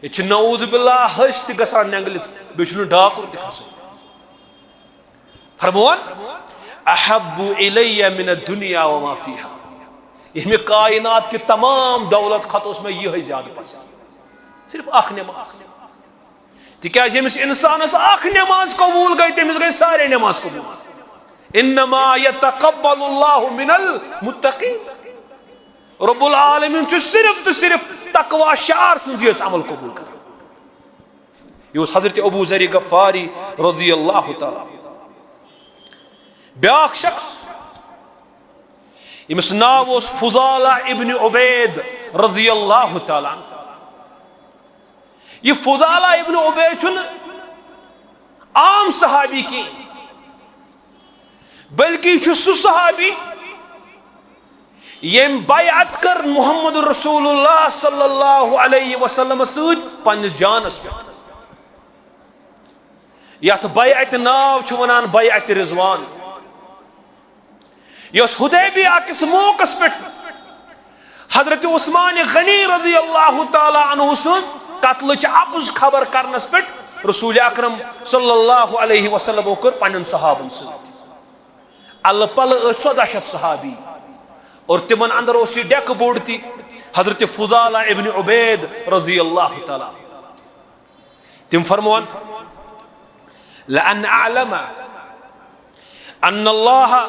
ییٚتہِ چھِ نعوذ باللہ حٔسۍ تہِ گژھان نینگلِتھ، بیٚیہِ چھُنہٕ ڈاکُر تہِ کھسان۔ فرمووُن، احب الی من الدنیا وما فیہا۔ ییٚمہِ کائنات کہِ تمام دولت کھۄتہٕ اوس مےٚ یِہوٚے زیادٕ پسند۔ صرف اکھ نماز۔ تِکیازِ ییٚمِس انسانس اکھ نماز قبول گٔے، تٔمِس گٔے سارے نماز قبول۔ انما یتقبل اللہ من المتقین۔ رب العالمین چھُ صرف تہٕ صرف تقوی شعار سٕنٛز یٲژ عمل قبول کران۔ یہِ اوس حضرت ابو ذر غفاری رضی اللہ تعالیٰ عنہ۔ بیاکھ شخص، ییٚمِس ناو اوس فضالہ ابن عبید رضی اللہ تعالیٰ عنہ۔ یہِ فضالہ ابن عبید چھُنہٕ عام صحابی کینٛہہ، بلکہِ یہِ چھُ سُہ صحابی ییٚمۍ بیعت کٔر محمد رسول اللہ صلی اللہ علیہ وسلم سۭتۍ پننِس جانس پٮ۪ٹھ۔ یتھ بیعت ناو چھُ ونان بیعت رضوان، یۄس حدیبیہ کِس موقعس پٮ۪ٹھ حضرت عثمان غنی رضی اللہ تعالیٰ عنہ سٕنٛز قتلٕچ اپُز خبر کرنس پٮ۪ٹھ رسول اکرم صلی اللہ علیہ وسلمو کٔر پننٮ۪ن صحابن سۭتۍ۔ الہٕ پلہٕ ٲسۍ ژۄداہ شیٚتھ صحابی، اور تِمن اندر اوس یہِ ڈیکہٕ بوٚڑ تہِ، حضرت فضالہ ابن عبید رضی اللہ تعالیٰ عنہ۔ تِم فرمووَن، "لأن أعلم أن الله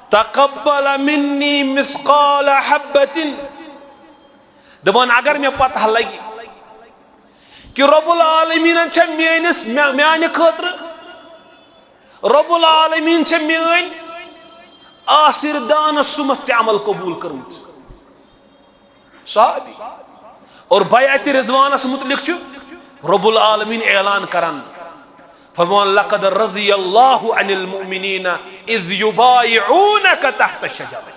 تقبل مني مثقال حبة"۔ دَپان، اگر مےٚ پتہ لگہِ کہِ رب العالمیٖنن چھےٚ میٲنِس، مےٚ، میانہِ خٲطرٕ، رب العالمیٖن چھےٚ میٲنۍ آسِر دانس سُمتھ تہِ عمل قبول کٔرمٕژ۔ صحابی۔ اور بیعت رضوانس متعلق چھُ رب العالمین اعلان کران، فرمان، "لقد رضی اللہ عن المؤمنین اذ یبایعونک تحت الشجرہ"۔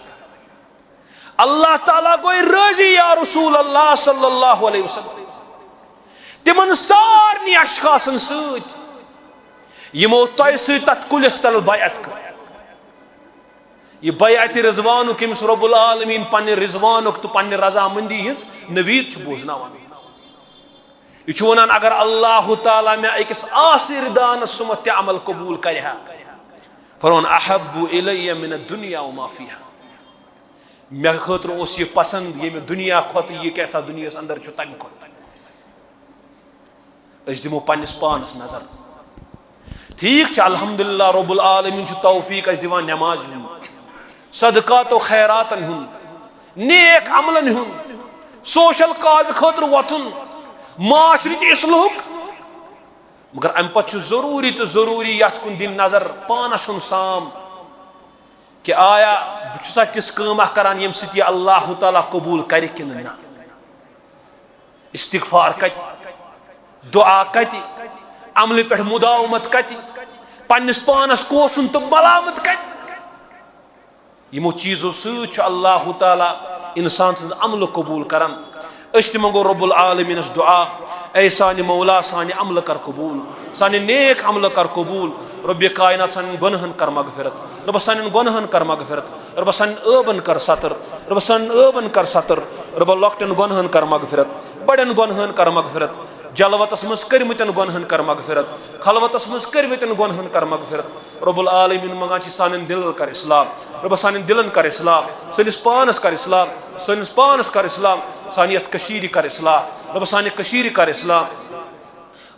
اللہ تعالیٰ گوٚو راضی یا رسول اللہ صلی اللہ علیہ وسلم تِمن سارنٕے اشخاصن سۭتۍ، یِمو تۄہہِ سۭتۍ تتھ کُلِس تل بیعت کٔر۔ یہِ بیعت رضوانُک، ییٚمِس رب العالمین پننہِ رضوانُک تہٕ پننہِ رضامندی ہٕنٛز نوید چھُ بوزناوان۔ یہِ چھُ ونان، اگر اللہ تعالیٰ مےٚ أکِس آسِر دانس سُمتھ تہِ عمل قبول کرِ ہا، فرمان، "احب الی من الدنیا وما فیہا"۔ مےٚ خٲطرٕ اوس یہِ پسند، ییٚمہِ دُنیا کھۄتہٕ یہِ کیٛاہ تھا دُنیاہس اندر چھُ، تمہِ کھۄتہٕ۔ أسۍ دِمو پننِس پانس نظر۔ ٹھیک چھُ، الحمدللہ، رب العالمین چھُ توفیق اَسہِ دِوان نمازِ ہُنٛد، صدقات و خیراتن ہُنٛد، نیک عملن ہُنٛد، سوشل کاز خٲطرٕ وۄتھُن، معاشرٕچ اصلاحُک۔ مگر امہِ پتہٕ چھُ ضروٗری تہٕ ضروٗری یتھ کُن دِنۍ نظر، پانس ہُنٛد سام، کہِ آیا بہٕ چھُسا تِژھ کٲم اکھ کران، ییٚمہِ سۭتۍ یہِ اللہ تعالیٰ قبول کرِ کِنہٕ نہ؟ استغفار کتہِ؟ دعا کتہِ؟ عملہِ پٮ۪ٹھ مداومت کتہِ؟ پننِس پانس کوسُن تہٕ ملامت کتہِ؟ یِمو چیٖزو سۭتۍ چھُ اللہ تعالیٰ انسان سٕنٛز عملہٕ قبول کران۔ أسۍ تہِ منٛگو رب العالمینس دعا، اے سانہِ مولا، سانہِ عملہٕ کر قبول، سانہِ نیک عملہٕ کر قبول۔ رب کائنات، سانٮ۪ن گۄنہن کر مغفرت۔ رب سانٮ۪ن گۄنہن کر مغفرت۔ رب سانٮ۪ن عٲبن کر ستر۔ رب سانٮ۪ن عٲبن کر ستر۔ رب لۄکٹٮ۪ن گۄنہن کر مغفرت، بڑٮ۪ن گۄنہن کر مغفرت، جلوتس منٛز کٔرمٕتٮ۪ن گۄنہن کر مغفرت، خلوتس منٛز کٔرمٕتٮ۪ن گۄنہن کر مغفرت۔ رب العالمین منٛگان چھِ سانٮ۪ن دِلن کر اصلاح، رب سانٮ۪ن دِلن کر اصلاح، سٲنِس پانس کر اصلاح، سٲنِس پانس کر اصلاح، سانہِ یتھ کٔشیٖرِ کر اصلاح، رب سانہِ کٔشیٖرِ کر اصلاح۔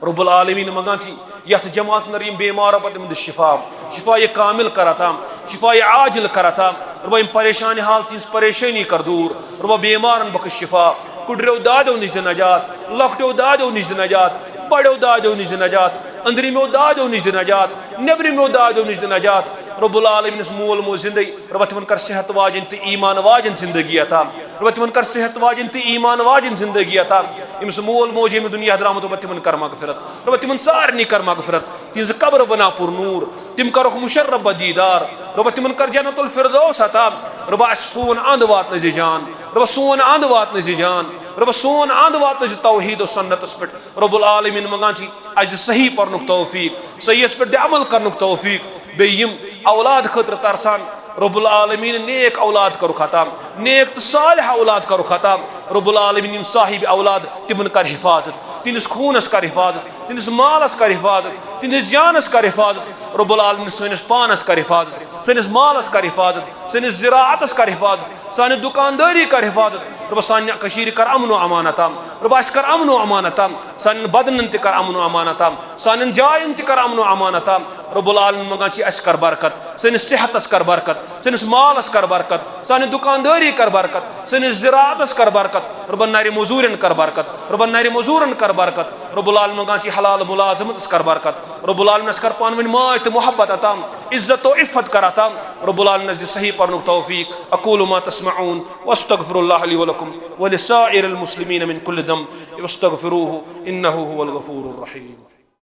رب العالمین منٛگان چھِ یتھ جماعتس اندر یِم بیمار، رب تِمن دِ شفا، شفا کامل کر عطا، شفا عاجل کر عطا۔ رب یِم پریشان حال، تِہنٛز پریشٲنی کر دوٗر۔ رب بیمارن بخش شفا، کُڈریو دادیو نِش دِ نجات، لۄکٹیو دادیو نِش دِ نجات، بڑیو دادیو نِش دِ نجات، أنٛدرِمیو دادیو نِش دِ نجات، نیبرِمیو دادیو نِش دِ نجات۔ رب العالمینس مول موج زندے، رب تِمن کر صحت واجن تہٕ ایمان واجن زندگی عطا۔ رب تِمن کر صحت واجن تہٕ ایمان واجن زندگی عطا۔ ییٚمِس مول موج ییٚمہِ دُنیا درامُت، رب تِمن کر مغفرت۔ رب تِمن سارنٕے کر مغفرت۔ تِہنٛزٕ قبر بنا پُر نوٗر۔ تِم کرُکھ مُشرف بدیٖدار۔ رب تِمن کر جنت الفردوس عطا۔ رب اسہِ سون اند واتنٲوزِ جان۔ رب سون اند واتنٲوزِ جان۔ رب سون اند واتنٲوزِ توحید و سنتس پٮ۪ٹھ۔ رب العالمین منٛگان چھِ، اسہِ دِ صحیح پرنُک توفیق، صحیحس پٮ۪ٹھ دِ عمل کرنُک توفیق۔ بیٚیہِ یِم اولاد خٲطرٕ ترسان، رب العالمین نیک اولاد کرُکھ عطا، نیک تہٕ صالح اولاد کرُکھ عطا۔ رب العالمین یِم صاحب اولاد، تِمن کر حفاظت، تِہنٛدِس خوٗنس کر حفاظت، تِہنٛدِس مالس کر حفاظت، تِہنٛدِس جانس کر حفاظت۔ رب العالمین سٲنِس پانس کر حفاظت، سٲنِس مالس کر حفاظت، سٲنِس زراعتس کر حفاظت، سانہِ دُکاندٲری کر حفاظت۔ رۄبہ سانہِ کٔشیٖرِ کر امن و امان عطا۔ رۄبہ اسہِ کر امن و امان عطا۔ سانٮ۪ن بدنن تہِ کر امن و امان عطا۔ سانٮ۪ن جاین تہِ کر امن و امان عطا۔ رب العالمین منٛگان چھِ، اسہِ کر برکت، سٲنِس صحتس کر برکت، سٲنِس مالس کر برکت، سانہِ دُکاندٲری کر برکت، سٲنِس زراعتس کر برکت۔ رۄبہ نرِ مٔزوٗرٮ۪ن کر برکت، رۄبہ نرِ مٔزوٗرن کر برکت۔ رب العالمین منٛگان چھِ، حلال ملازمتس کر برکت۔ رب العالمین اسہِ کر پانہٕ ؤنۍ ماے تہٕ محبت عطا۔ عزت و عفت کر عطا۔ رب العالمین اسہِ دِ صحیح پرنُک توفیق۔ اقول ما تسمعون واستغفر الله لي ولكم ولسائر المسلمين من كل ذنب واستغفروه انه هو الغفور الرحيم۔